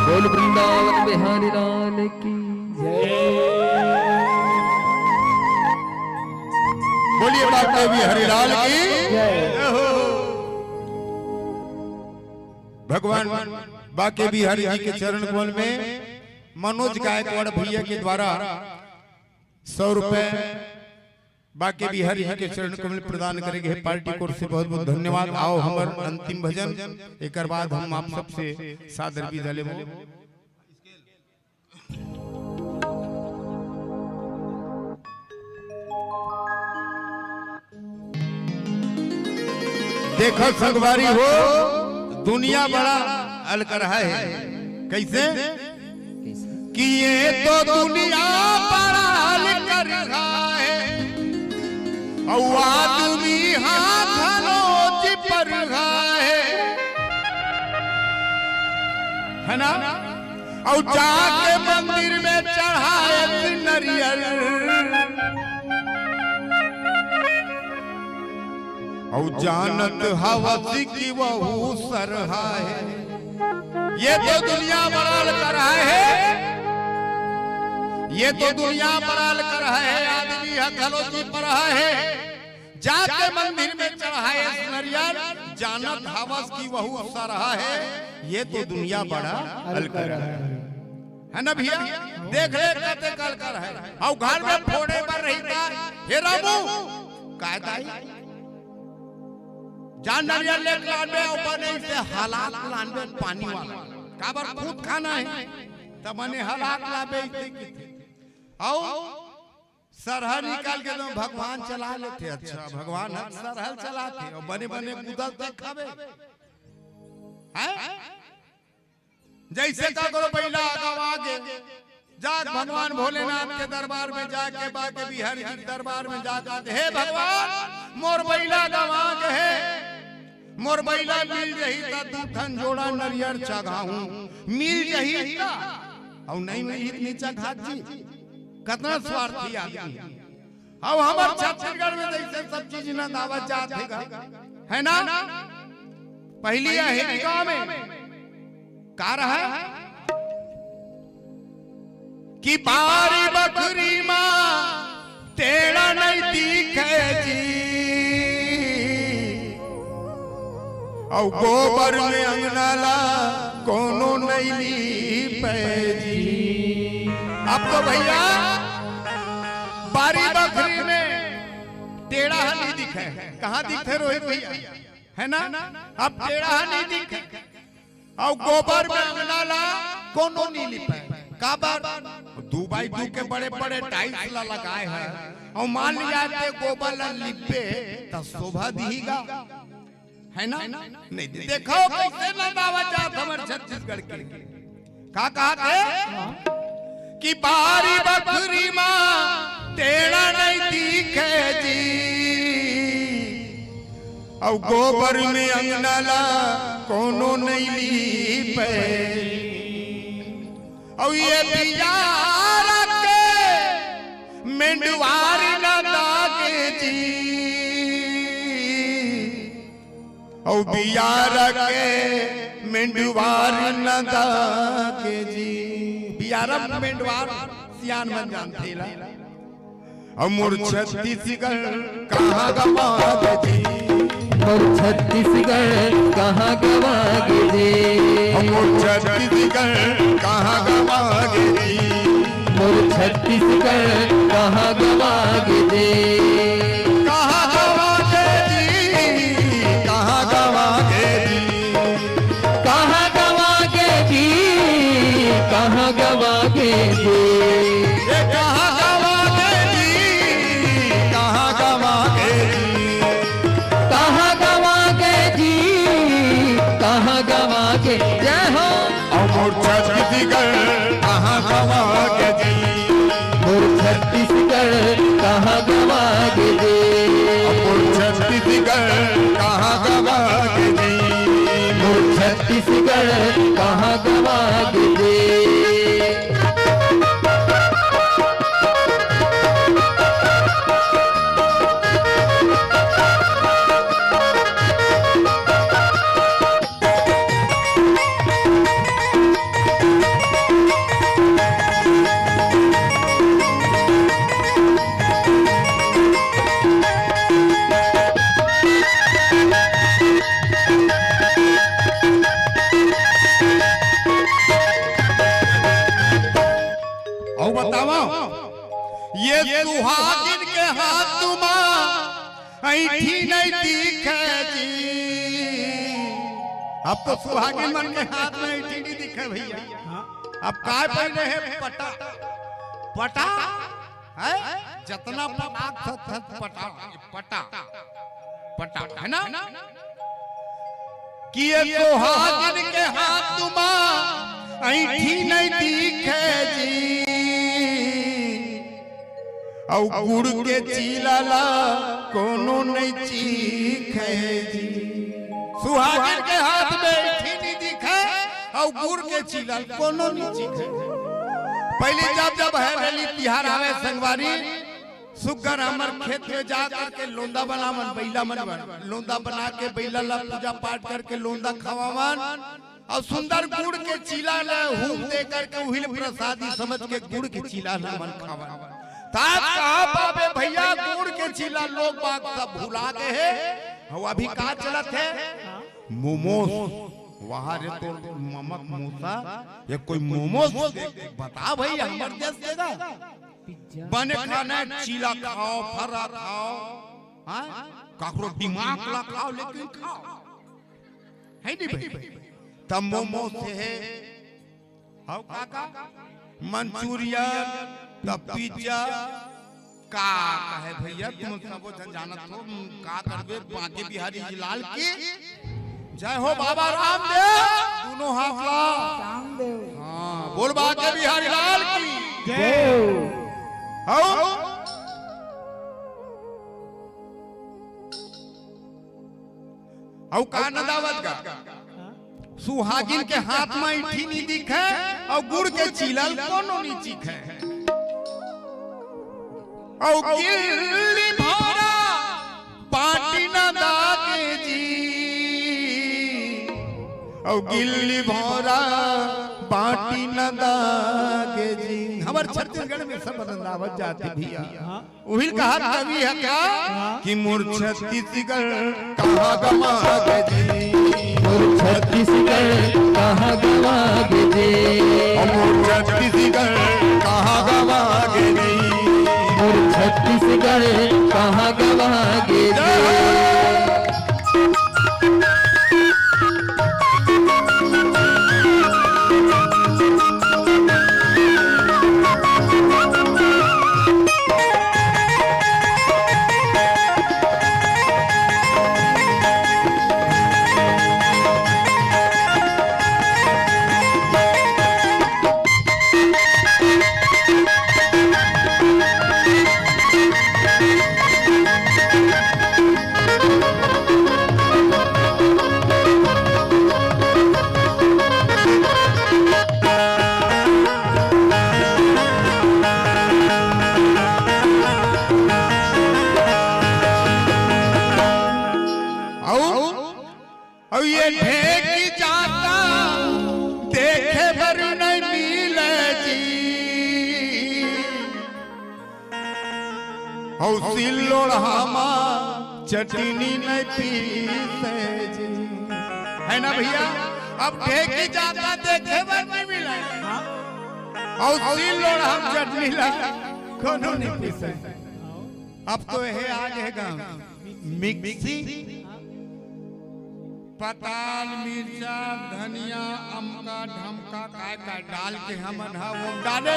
बोल वृंदावन बिहारी लाल की। बोलिए बाके बिहारी लाल की। जय हो। भगवान बाके बिहारी जी के चरण कमल में मनोज गायकवाड़ भैया के द्वारा सौ रुपए बाके बिहारी जी के चरण कमल प्रदान करे गए पार्टी कोर से बहुत बहुत धन्यवाद। आओ हमर अंतिम भजन, एकर बाद हम आप सबसे सादर विदा लेबो। देखो संगवारी हो, दुनिया बड़ा अलकरहा है। कैसे? कि ये तो दुनिया बड़ा अलकरहा है, अउ आदमी हाथ लो चिपरहा है, है ना? अउ जाके मंदिर में चढ़ाए नरियल, अउ जानत हवस कि वहू सरहा है। ये तो दुनिया बड़ा अलकरहा है, ये तो दुनिया बड़ा अलकरहा है, आदमी ह घलो चिपरहा है। जाके मंदिर में चढ़ाए नरियल, जानत हवस कि वहू सरहा है। ये तो दुनिया बड़ा अलकरहा है, है ना भैया? देख ले कते अलकरहा है। अउ घर में फोड़े बर रहिथे, हे रामू, काय दाई? जा नरियल लेके लानबे, अउ बने से हलात लानबे पानी वाला। काबर खुद खाना है, त बने हलात लाबे इसे किथे। अउ सरहा निकाल के तो भगवान चला लेथे। अच्छा, भगवान ह सरहा ल चलाथे, अउ बने बने कुदल तक खाबे। हैं? जैसे काकरो बइला गंवा गे, जाके भगवान भोलेनाथ के दरबार में जाके, बाके बिहारी जी के दरबार में जाके, हे भगवान, मोर बइला गंवा गे हे, मोर बइला मिल जही त दू ठन जोड़ा नरियर चघाहूं, मिल जही त, अउ नहीं मिलही त नी चघात जी। कतना स्वार्थी आदमी हे। अउ हमर छत्तीसगढ़ में जैसे सब चीज नंदावत जात हे गा, है ना? पहिली अहेरी गांव में का रहा कि बारी बखरी मा टेड़ा नहीं दिखे जी, अउ गोबर में अंगना ला कोनो नहीं लीपे जी। अब तो भैया बारी बखरी में टेड़ा ह नहीं दिखे। कहाँ दिखे रोहित भैया? है ना? अब टेड़ा ह नहीं दिखे। अउ गोबर में अंगना ला कोनो नहीं लिपे। काबर? दू बाई दू के बड़े-बड़े टाइल्स ला लगाए हे। अउ मान लिया ते गोबर ला लिपे त शोभा दिही गा। है ना? नहीं, देखो कैसे नंदावत जात हमर छत्तीसगढ़ के। का कहत हे? कि बारी बखरी मा टेड़ा नहीं दिखे जी, अउ गोबर में अंगना ला कोनो नहीं लीपे। अउ ये बियारा के मेंडवारी न दागे जी, अउ बियारा के मेंडवारी न दागे जी। बियारा मेंडवार सियान मन जानथे ला। अउ मोर छत्तीसगढ़ कहाँ गवा गे जी। मोर छत्तीसगढ़ कहाँ गवा गे जी। अउ मोर छत्तीसगढ़ कहाँ गवा गे जी। मोर छत्तीसगढ़ कहाँ गवा गे जी। कहाँ गवा गे जी, कहाँ गवा गे जी। कहाँ गवा गे जी, कहाँ गवा गे जी। ए, कहाँ गवा गे जी, कहाँ गवा गे जी। कहाँ गवा गे जी, कहाँ गवा गे। जय हो। अउ मोर छत्तीसगढ़ कहाँ गवा गे जी। मोर छत्तीसगढ़ कहाँ गवा गे जी। अउ मोर छत्तीसगढ़ कहाँ गवा गे जी। मोर छत्तीसगढ़ कहाँ गवा गे जी। अउ बतावा, ये सुहागिन के हाथ तुमा ऐंठी नहीं दिखे जी। अब तो सुहागिन मन के हाथ में ऐंठी नहीं दिखे भैया। अब काय पहने हे? पटा, पटा है, जतना पटाक सत सत पटा, पटा, पटा है ना। कि ये सुहागिन के हाथ तुमा ऐंठी नहीं दिखे जी। अउ गुड़ के चीला ला कोनो नहीं चीखे जी। सुहागिन के हाथ में ऐंठी नहीं दिखे, अउ गुड़ के चीला कोनो नहीं चीखे। पहली जब जब हरेली तिहार आवे संगवारी, सुग्घर हमर खेत में जा करके लोंदा बनावन, बइला मन बर। लोंदा बना के बइला ला पूजा पाठ करके लोंदा खवावन अउ सुंदर गुड़ के चीला ला हूम दे करके उहिल प्रसादी समझ के गुड़ के चीला ला मन खावन। तात कहाँ पाबे भैया गुड़ के चीला, लोग बाग सब भुला गे हे। अउ अभी का चलत हे? मोमोस। वाह रे तोर ममक मूसा, ये कोई मोमोस बता भाई हमर देश के गा। पिज्जा। बने खाना हे, चीला खाव, फर्रा खाव, हाँ? काकरो दिमाग ला खाव, लेकिन खाव। है नहीं भाई? तब मोमोस हे, हव काका? मंचूरियन, तब पिज्जा, का कहे भैया, तुम सबो झन जानत हो, का करबे, बांके बिहारी जी लाल की जय हो। बाबा रामदेव, दोनों हाथ ला। रामदेव। हाँ, बोल बांके बिहारी लाल की जय। हव? अउ का नदावत गा? सुहागिन के हाथ म ऐंठी नी दिखे, अउ गुड़ के चीला ल कोनो नी चीखे। अउ गिल्ली भौंरा बांटी न दागे जी, अउ गिल्ली भौंरा बांटी न दागे जी। हमर छत्तीसगढ़ में सब नदावत जाथे भैया। उहिल कहा कवि हे का कि मोर छत्तीसगढ़ कहाँ गवा गे जी, मोर छत्तीसगढ़ कहाँ गवा गे जी, मोर छत्तीसगढ़ कहाँ गवा गे जी, मोर छत्तीसगढ़ कहाँ गवा गे जी। अउ सिल्लोड़हा मा चटनी नहीं पीसे जी। है ना भैया? अब ढेंकी जात ला देखे बर नहीं मिला। अउ सिल्लोड़हा मा चटनी ला कोनो नहीं पीसे। अब तो हे आ गे गा मिक्सी। पताल, मिर्चा, धनिया, अमका ढमका काय काय डाल के हमन ह वो डाले।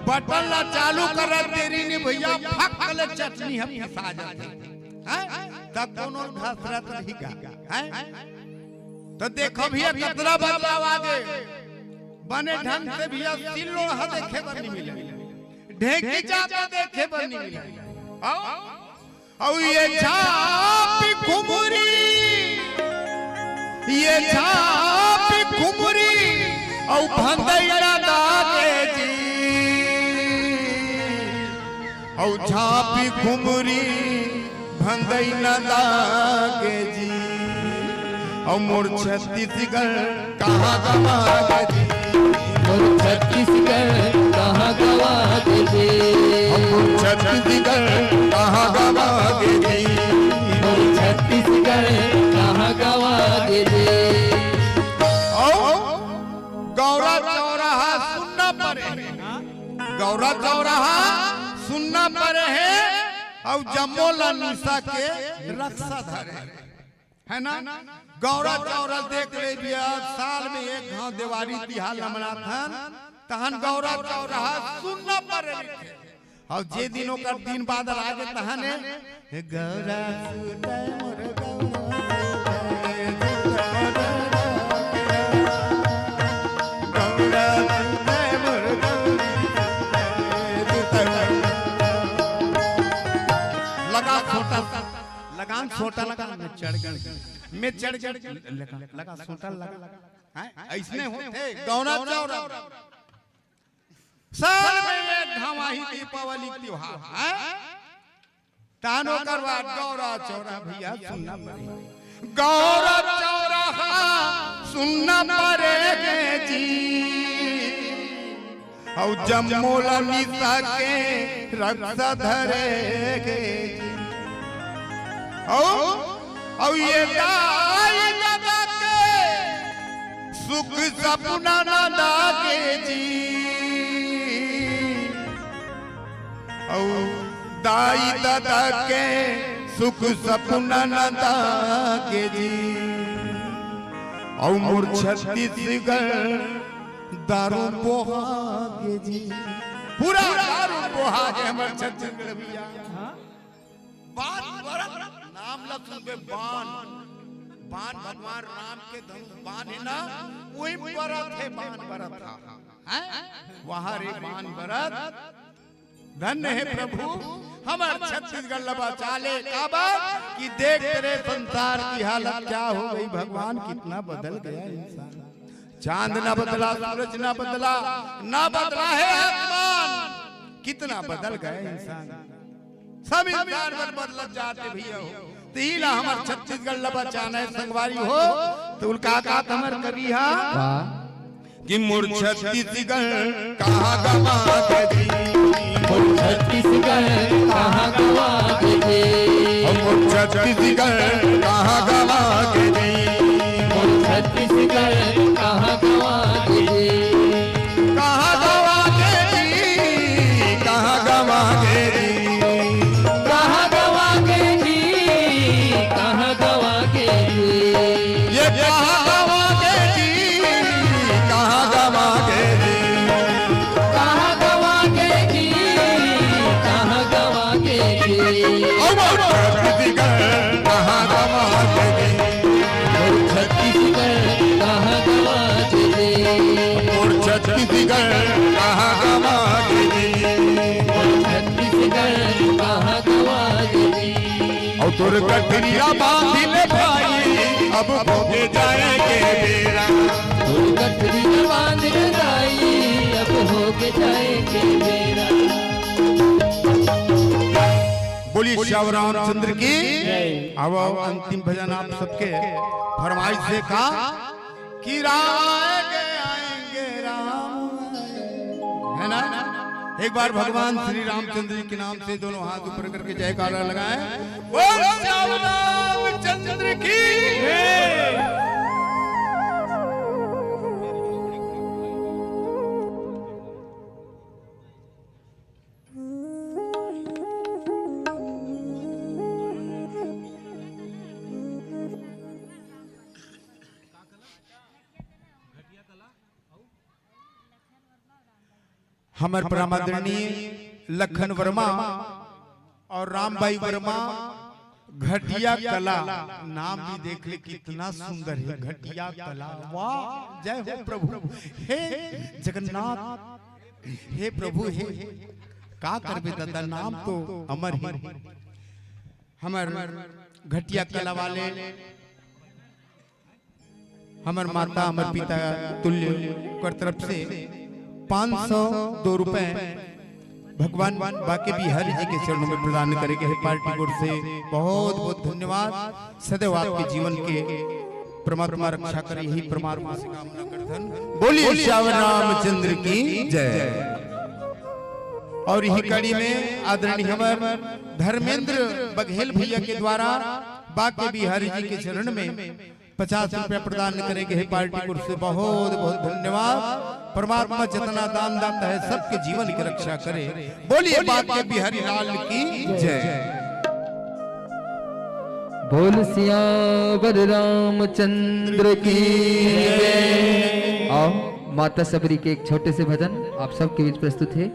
बटन ला चालू करत देरी नहीं भैया, फक ले चटनी ह पिसा जाथे। हैं? त कोनो घसरत नहीं गा। हैं? त देखो भैया, कतना बदलाव आ गे। बने ढंग से भैया सिल्लोड़हा देखे बर नहीं मिले, ढेंकी जात ला देखे बर नहीं मिले। आओ। अउ ये झापी खुमुरी, ये झापी खुमुरी, अउ भंदई न दागे जी। अउ झापी खुमुरी, भंदई न दागे जी। अउ मोर छत्तीसगढ़ कहाँ गवा गे जी? मोर छत्तीसगढ़ कहाँ गवा गे जी? मोर छत्तीसगढ़ कहाँ गवा गे जी? मोर छत्तीसगढ़ कहाँ गवा गे जी? अउ गौरा चौराहा सुन्ना परे हे, गौरा चौराहा सुन्ना परे हे, अउ जम्मो ला निसा के रक्सा धरे हे। है ना? गौरा चौरा देख ले भैया, साल में एक घांव देवारी तिहार ल मनाथन, तहन गौरा चौराहा सुन्ना परे रहिथे। अउ जे दिन ओकर दिन बादर आ गे तहन ए, हे गौरा सुतय मोर गौरा सुतय, गौरा सुतय मोर गौरा सुतय, लगा छोटा लगान सोटा लगा, मैं चढ़ गया, मैं चढ़ गया, लगा, लगा सोटा लगा। हैं? अइसने होथे गौरा चौरा। साल में एक घांव आही दीपावली तिहार, हैं? तहन ओकर बाद गौरा चौरा भैया सुन्ना परे। गौरा चौराहा सुन्ना परे गे जी। अउ जम्मो ला निसा के रक्सा धरे गे जी। अउ, अउ ये दाई ददा के सुख सपना न लागे जी। अउ दाई ददा के सुख सपना न लागे जी। अउ मोर छत्तीसगढ़ दारू बोहा गे जी, पूरा दारू बोहा गे हमर छत्तीसगढ़ भैया। हाँ? बान बरत, नाम ल सुनबे बान, बान भगवान राम के धनुष बान हे ना, वही बरत हे बान बरत हा। हैं? वहाँ रे बान बरत, धन्य हे प्रभु, हमर छत्तीसगढ़ ल बचा ले, काबर कि देख तेरे संसार की हालत क्या हो गई भगवान, कितना बदल गया इंसान। चांद ना बदला, सूरज ना बदला, ना बदला हे आसमान, कितना बदल गया इंसान। सब इंसान मन बदलत जात हे भैया हो। त इही ला हमर छत्तीसगढ़ ल बचाना हे संगवारी हो। त उल्का का हमर कवि हा। वाह। कि मोर छत्तीसगढ़ कहाँ गवा गे जी? मोर छत्तीसगढ़ कहाँ गवा गे जी? ओ मोर छत्तीसगढ़ कहाँ गवा गे जी? मोर छत्तीसगढ़ कहाँ गवा गे जी? कहाँ गवा गे जी? कहाँ गवा गे जी? कहाँ गवा गे जी? कहाँ गवा गे जी? ये कहाँ गवा गे जी? कहाँ गवा गे जी? कहाँ गवा गे जी? कहाँ गवा गे जी? ओ मोर छत्तीसगढ़ कहाँ गवा गे जी? मोर छत्तीसगढ़ कहाँ गवा गे जी? मोर छत्तीसगढ़ कहाँ गवा गे जी? मोर छत्तीसगढ़ कहाँ गवा गे जी? अउ तोर गठरिया बांध ले भाई, अब भोगे जाए के बेरा। तोर गठरिया बांध ले भाई, अब भोगे जाए के बेरा। बोलिए श्याम रामचंद्र की। जय। अब अंतिम भजन आप सबके फरमाइश से का कि राम आएंगे, आएंगे राम, है ना? एक बार भगवान श्री रामचंद्र जी के नाम से दोनों हाथ ऊपर करके जयकारा लगाएं। बोल श्याम रामचंद्र की। हमर परम आदरणीय लखन वर्मा और रामबाई वर्मा, घटिया कला, नाम भी देख ले कितना सुंदर है, घटिया कला। वाह, जय हो प्रभु। हे जगन्नाथ, हे प्रभु, हे का करबे दादा, नाम तो अमर ही। हमर घटिया कला वाले, हमर माता, हमर पिता तुल्य कर तरफ से पाँच सौ दो रुपए भगवान बाके बिहारी जी के चरणों में प्रदान करे गए हैं पार्टी की ओर से। बहुत बहुत धन्यवाद। सदैव आपके जीवन के परमात्मा रक्षा करे, यही परमात्मा से कामना करथन। बोलिए श्याम रामचंद्र की जय। और यही कड़ी में आदरणीय हमर धर्मेंद्र बघेल भैया के द्वारा बाके बिहारी जी के चरण में पचास रुपया प्रदान करे गए हैं पार्टी की ओर से। बहुत बहुत धन्यवाद। परमात्मा जितना दान दाता है, सबके जीवन की रक्षा करे। बोलिए बाके बिहारी लाल की जय। बोल सियावर रामचंद्र की जय। आओ, माता सबरी के एक छोटे से भजन आप सबके बीच प्रस्तुत है।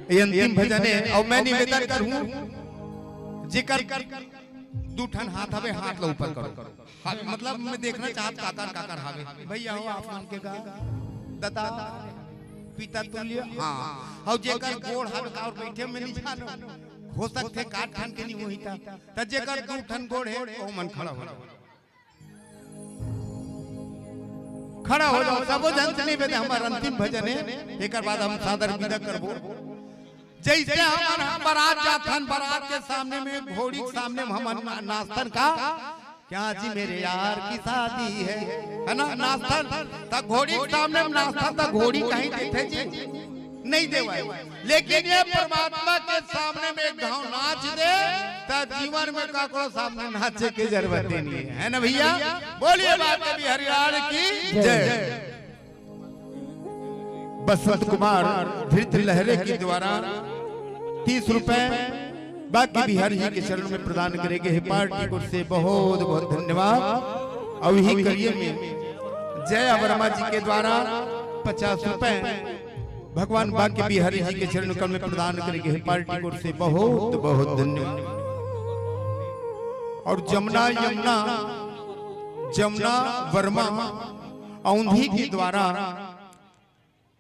ये अंतिम भजन है और मैं निवेदन करूं, जेकर दू ठन हाथ हवे, हाथ ला ऊपर करो। हाथ मतलब मैं देखना चाहत काकर काकर हावे। भैया हो आप मन के का दता पिता तुल्य। हाँ, और जेकर गोड़ हाथ और बैठे में नहीं जानो, हो सकथे काट ठन के नहीं होही ता। त जेकर दू ठन गोड़ है, ओ मन खड़ा हो जाओ। खड़ा हो जाओ, सबो झन से निवेदन, हमर अंतिम भजन है, एकर बाद हम सादर विदा करबो। जैसे हमन ह बारात जाथन, बारात के सामने में, घोड़ी के सामने में हमन ना-, नाचथन का, क्या जी मेरे यार की शादी है, है ना, नाचथन, त घोड़ी के सामने में नाचथन, त घोड़ी कहीं देथे जी, नहीं देवय। लेकिन ये परमात्मा के सामने में एक घाव नाच दे, त जीवन में काकरो सामने नाचे के जरूरत ही नहीं है, है ना भैया? बोलिए बाके बिहारी लाल की जय। बसंत कुमार धृत लहरे के द्वारा तीस रुपए बाके बिहारी जी के चरण में प्रदान करे गए हैं पार्टी की ओर से। बहुत बहुत धन्यवाद। और यही कड़ी में जया वर्मा जी के द्वारा पचास रुपए भगवान बाके बिहारी जी के चरण कमल में प्रदान करे गए हैं पार्टी की ओर से। बहुत बहुत धन्यवाद। और जमुना, यमुना, जमुना वर्मा औंधी के द्वारा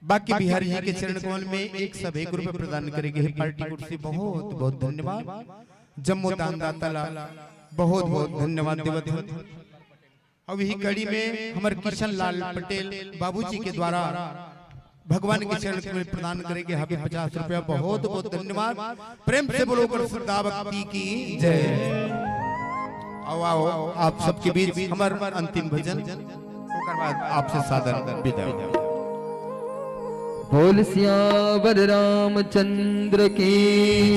बाके बिहारी जी के चरण कमल में एक सौ एक रुपए प्रदान करे गए हैं पार्टी की ओर से। बहुत बहुत धन्यवाद। जम्मो दानदाता ला बहुत बहुत धन्यवाद देवत हन। अब यही कड़ी में हमर किशन लाल पटेल बाबूजी के द्वारा भगवान के चरण कमल में प्रदान करे गए हवे पचास रुपया। बहुत बहुत धन्यवाद। प्रेम से बोलो कर श्रद्धा भक्ति की जय। आओ, आओ, आप सबके बीच हमर अंतिम भजन, ओकर बाद आपसे सादर विदा। बोल सियावर रामचंद्र की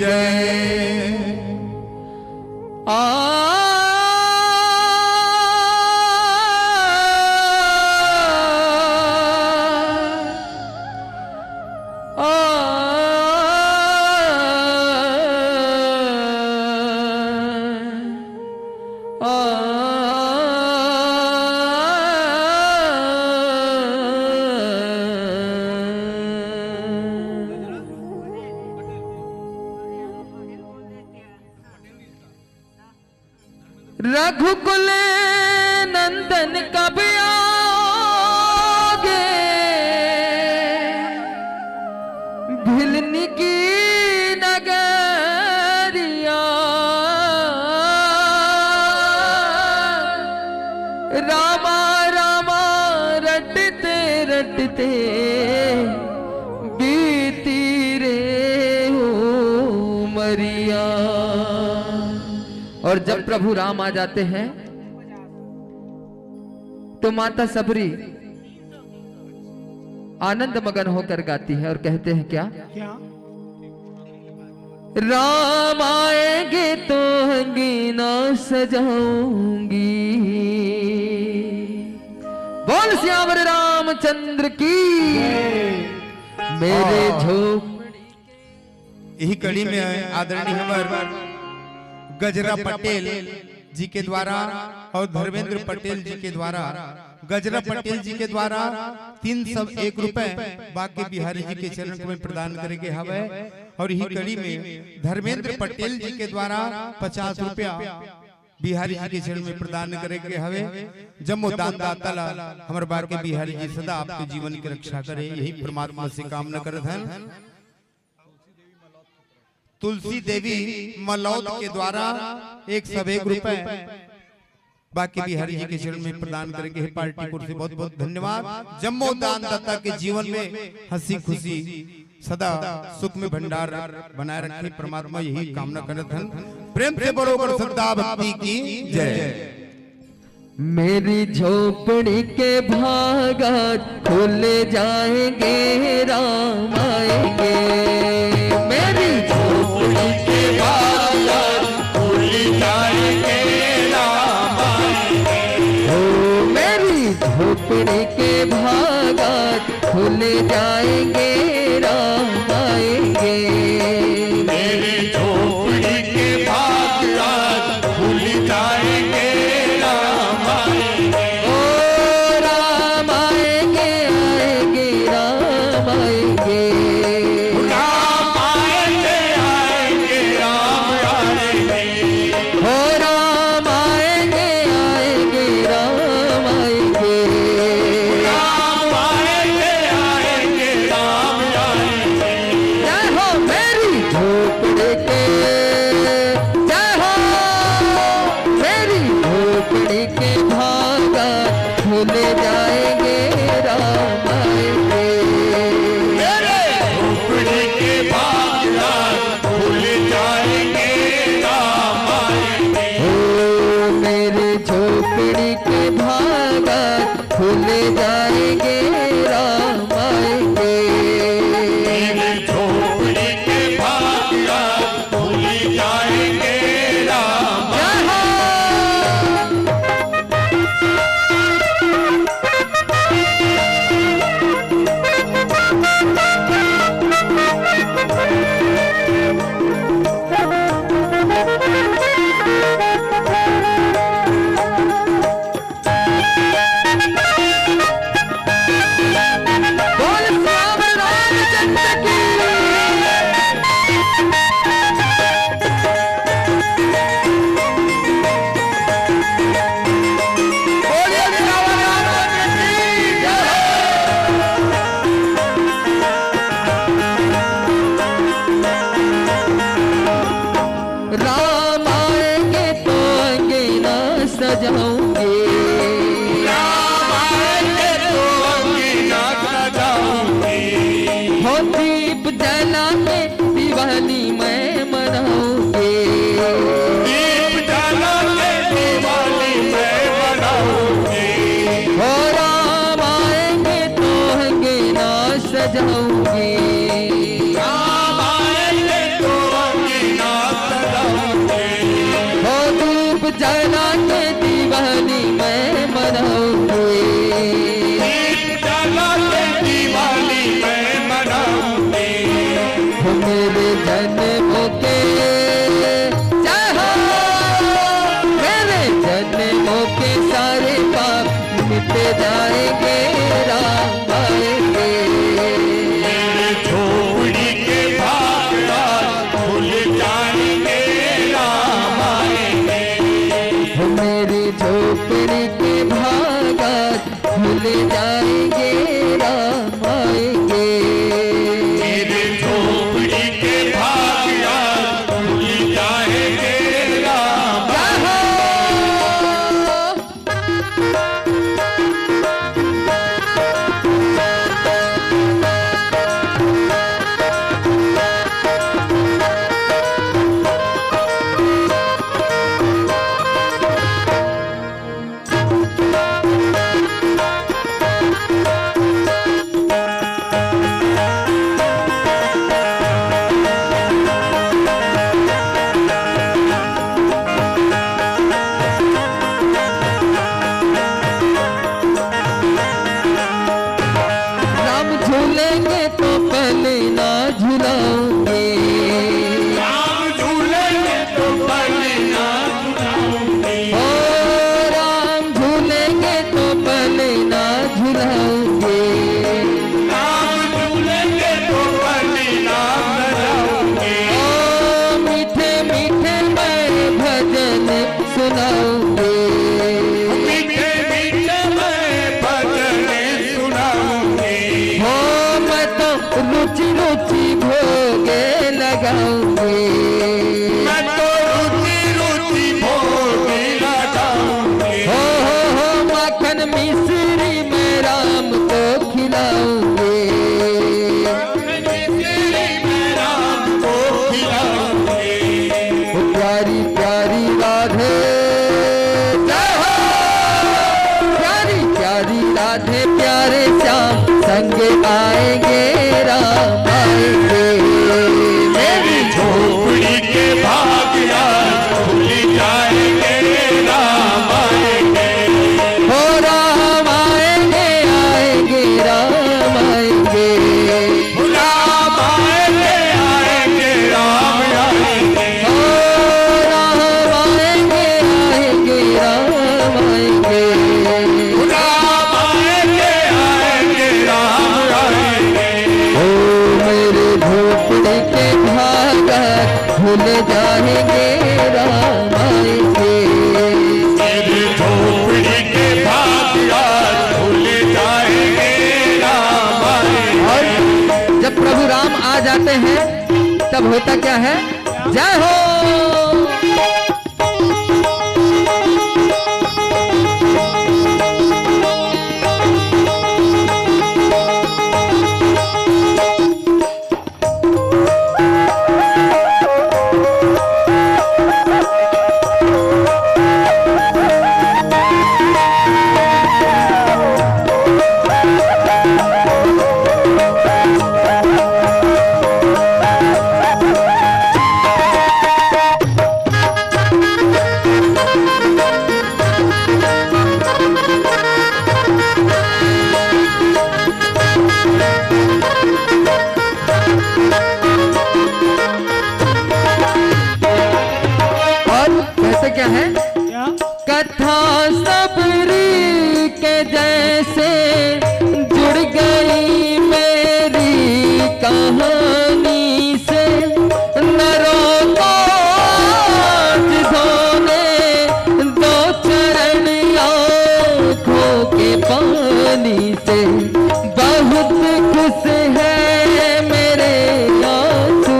जय। आ, आ, आ, रघुकुल नंदन कब आओगे, भिलनी की नगरिया। रामा रामा रटते रटते बीती रे उमरिया। और जब प्रभु राम आ जाते हैं तो माता सबरी आनंद मगन होकर गाती है और कहते हैं क्या? क्या? राम आएंगे तो अंगना सजाऊंगी। बोल सियावर रामचंद्र की। मेरे हाँ। झोपड़ी यही कड़ी में आदरणीय हमर गजरा पटेल जी के द्वारा और धर्मेंद्र पटेल जी के द्वारा, गजरा पटेल जी के द्वारा तीन सौ एक रुपए बाके बिहारी जी के चरण में प्रदान करे गे हवय। और यही कड़ी में धर्मेंद्र पटेल जी के द्वारा पचास रुपया बिहारी जी के चरण में प्रदान करे गे हवे। जम्मो दानदाता ला हमर बाके बिहारी जी सदा आपके जीवन के रक्षा करे, यही परमात्मा से कामना करत हन। तुलसी देवी मलौद के द्वारा एक सौ एक रुपए बाके बिहारी जी के चरण में प्रदान करे गे हे पार्टी की ओर से बहुत बहुत धन्यवाद। जम्मो दानदाता के जीवन में हंसी खुशी सदा सुख में भंडार बनाए रखे परमात्मा, यही कामना करत हन। प्रेम से बोलो कर श्रद्धा भक्ति की जय। मेरी झोपड़ी के भागत खुल जाएंगे, राम आएंगे। मेरी झोपड़ी के भागत खुल जाएंगे, राम आएंगे। ओ मेरी झोपड़ी के भागत खुल जाएंगे, राम आएंगे। मेरी झोपड़ी के भागत खुल जाएंगे, राम आएंगे। ओ राम आएंगे, आएंगे, राम आएंगे। राम आएंगे, आएंगे, राम आएंगे। हो राम आएंगे, आएंगे, राम आएंगे। राम आएंगे, आएंगे, राम आएंगे। जय हो मेरी झोपड़ी के, जय हो मेरी झोपड़ी के भागत खुल जाएंगे, राम आएंगे। मेरे झोपड़ी के भागत खुल जाएंगे, राम आएंगे। ओ मेरे झोपड़ी के भागत खुल जाएंगे, राम आएंगे। मेरे झोपड़ी के भागत खुल जाएंगे, राम आएंगे। बोल सियावर रामचंद्र की। बोलिए सियावर रामचंद्र की जय। राम आएंगे तो अंगना सजाऊंगी। राम आएंगे तो अंगना सजाऊंगी। हो दीप जला के दिवाली मैं मनाऊंगी। दीप जला के दिवाली मैं मनाऊंगी। हो राम आएंगे तो अंगना सजाऊंगी। राम आएंगे तो अंगना सजाऊंगी। हो धूप जला के दिवाली मैं मनाऊंगी। दीप जला के दिवाली मैं मनाऊंगी। हो मेरे जन्मों के, जय हो, मेरे जन्मों के सारे पाप मिट जाएंगे, राम आएंगे। मेरे झोपड़ी के भागदार खुल जाएंगे, राम आएंगे। सुनाऊंगी। मीठे मीठे मैं भजन सुनाऊंगी। हो, मैं तो रुचि रुचि भोगे लगाऊंगी। मैं तो रुचि रुचि भोगे लगाऊंगी। हो, हो, हो, माखन मिश्री मैं राम को खिलाऊंगी। मिश्री मैं राम को खिलाऊंगी। ओ प्यारी प्यारी राधे, जय हो। प्यारी प्यारी राधे, प्यारे श्याम संग आएंगे, राम आएंगे। मेरी झोपड़ी के भाग आज खुल जाएंगे, राम आएंगे। हो राम आएंगे, आएंगे, राम आएंगे। राम आएंगे, आएंगे, राम आएंगे। हो राम आएंगे, आएंगे, राम आएंगे। राम आएंगे, आएंगे, राम आएंगे। ओ मेरे झोपड़ी के भाग आज खुल जाएंगे, राम आएंगे। मेरे झोपड़ी के भाग आज खुल जाएंगे, राम आएंगे। और जब प्रभु राम आ जाते हैं, तब होता क्या है? जय हो। और कहते क्या है? क्या? कथा सबरी के जैसे जुड़ गई मेरी कहानी से। नरों को आज धोने दो चरण आँखों के पानी से। बहुत खुश है मेरे आंसू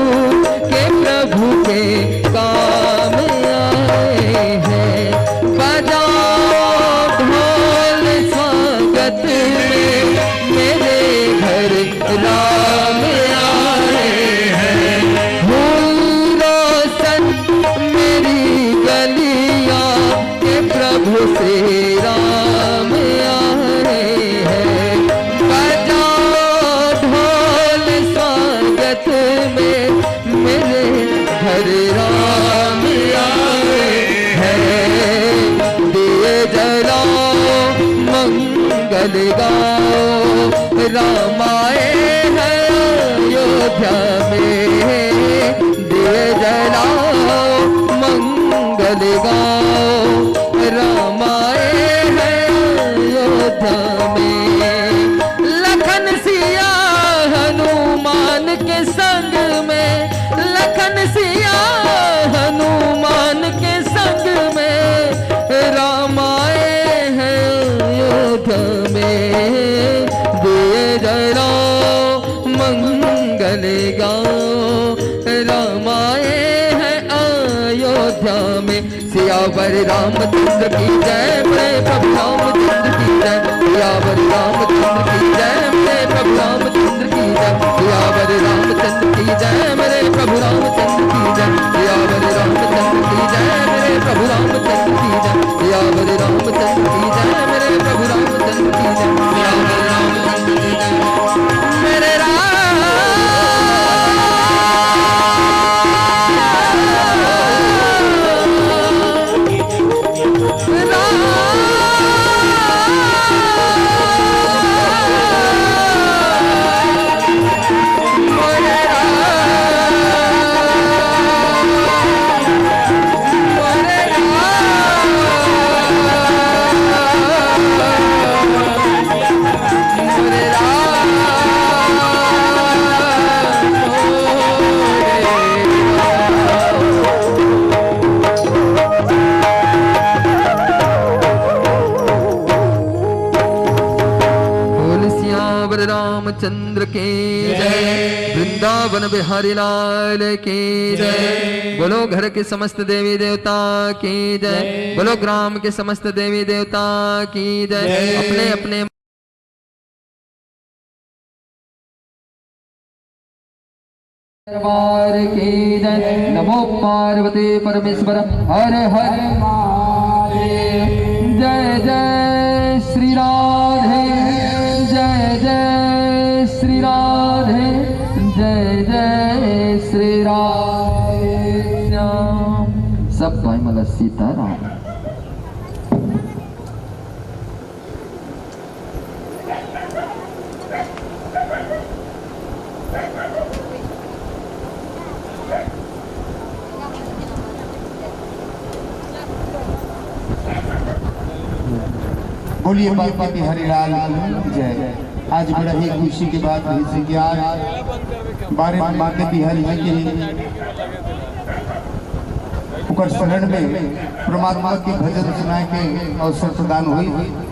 के प्रभु के काम आए हैं। बजाओ ढोल स्वागत में, मेरे घर राम आए हैं। हुई रोशन मेरी गलियां, के प्रभु श्री राम आए हैं। बजाओ ढोल स्वागत में, मेरे घर राम आए हैं। दिए जलाओ, मंगल गाओ, राम आए हैं अयोध्या में। दिए जलाओ, मंगल गाओ, राम आए हैं अयोध्या में। लखन सिया हनुमान के संग में, लखन सिया हनुमान के संग में, राम आए हैं अयोध्या में। दिए जलाओ, मंगल गाओ, राम आए हैं अयोध्या में। सियावर रामचंद्र की जय, मेरे प्रभु रामचंद्र की जय। सियावर रामचंद्र की जय, मेरे प्रभु रामचंद्र की जय। सियावर रामचंद्र की जय, मेरे प्रभु रामचंद्र की जय। सियावर रामचंद्र की जय, मेरे प्रभु रामचंद्र की जय। सियावर रामचंद्र की जय, मेरे प्रभु रामचंद्र की जय। सियावर रामचंद्र की जय। मेरे राम। चंद्र की जय। वृंदावन बिहारी लाल की जय। बोलो घर के समस्त देवी देवता की जय। बोलो ग्राम के समस्त देवी देवता की जय। अपने अपने दरबार की जय। नमो पार्वती परमेश्वर, हर हर महादेव। जय जय श्री राधे, जय जय श्री राधे, जय जय श्री राधे श्याम। सब भाई मला सीताराम। बोलिए बाबा बिहारी लाल की जय। आज बड़ा ही खुशी की बात है कि आज बारे माता बिहारी जी के ओकर शरण में परमात्मा के भजन सुनाए के अवसर प्रदान हुई।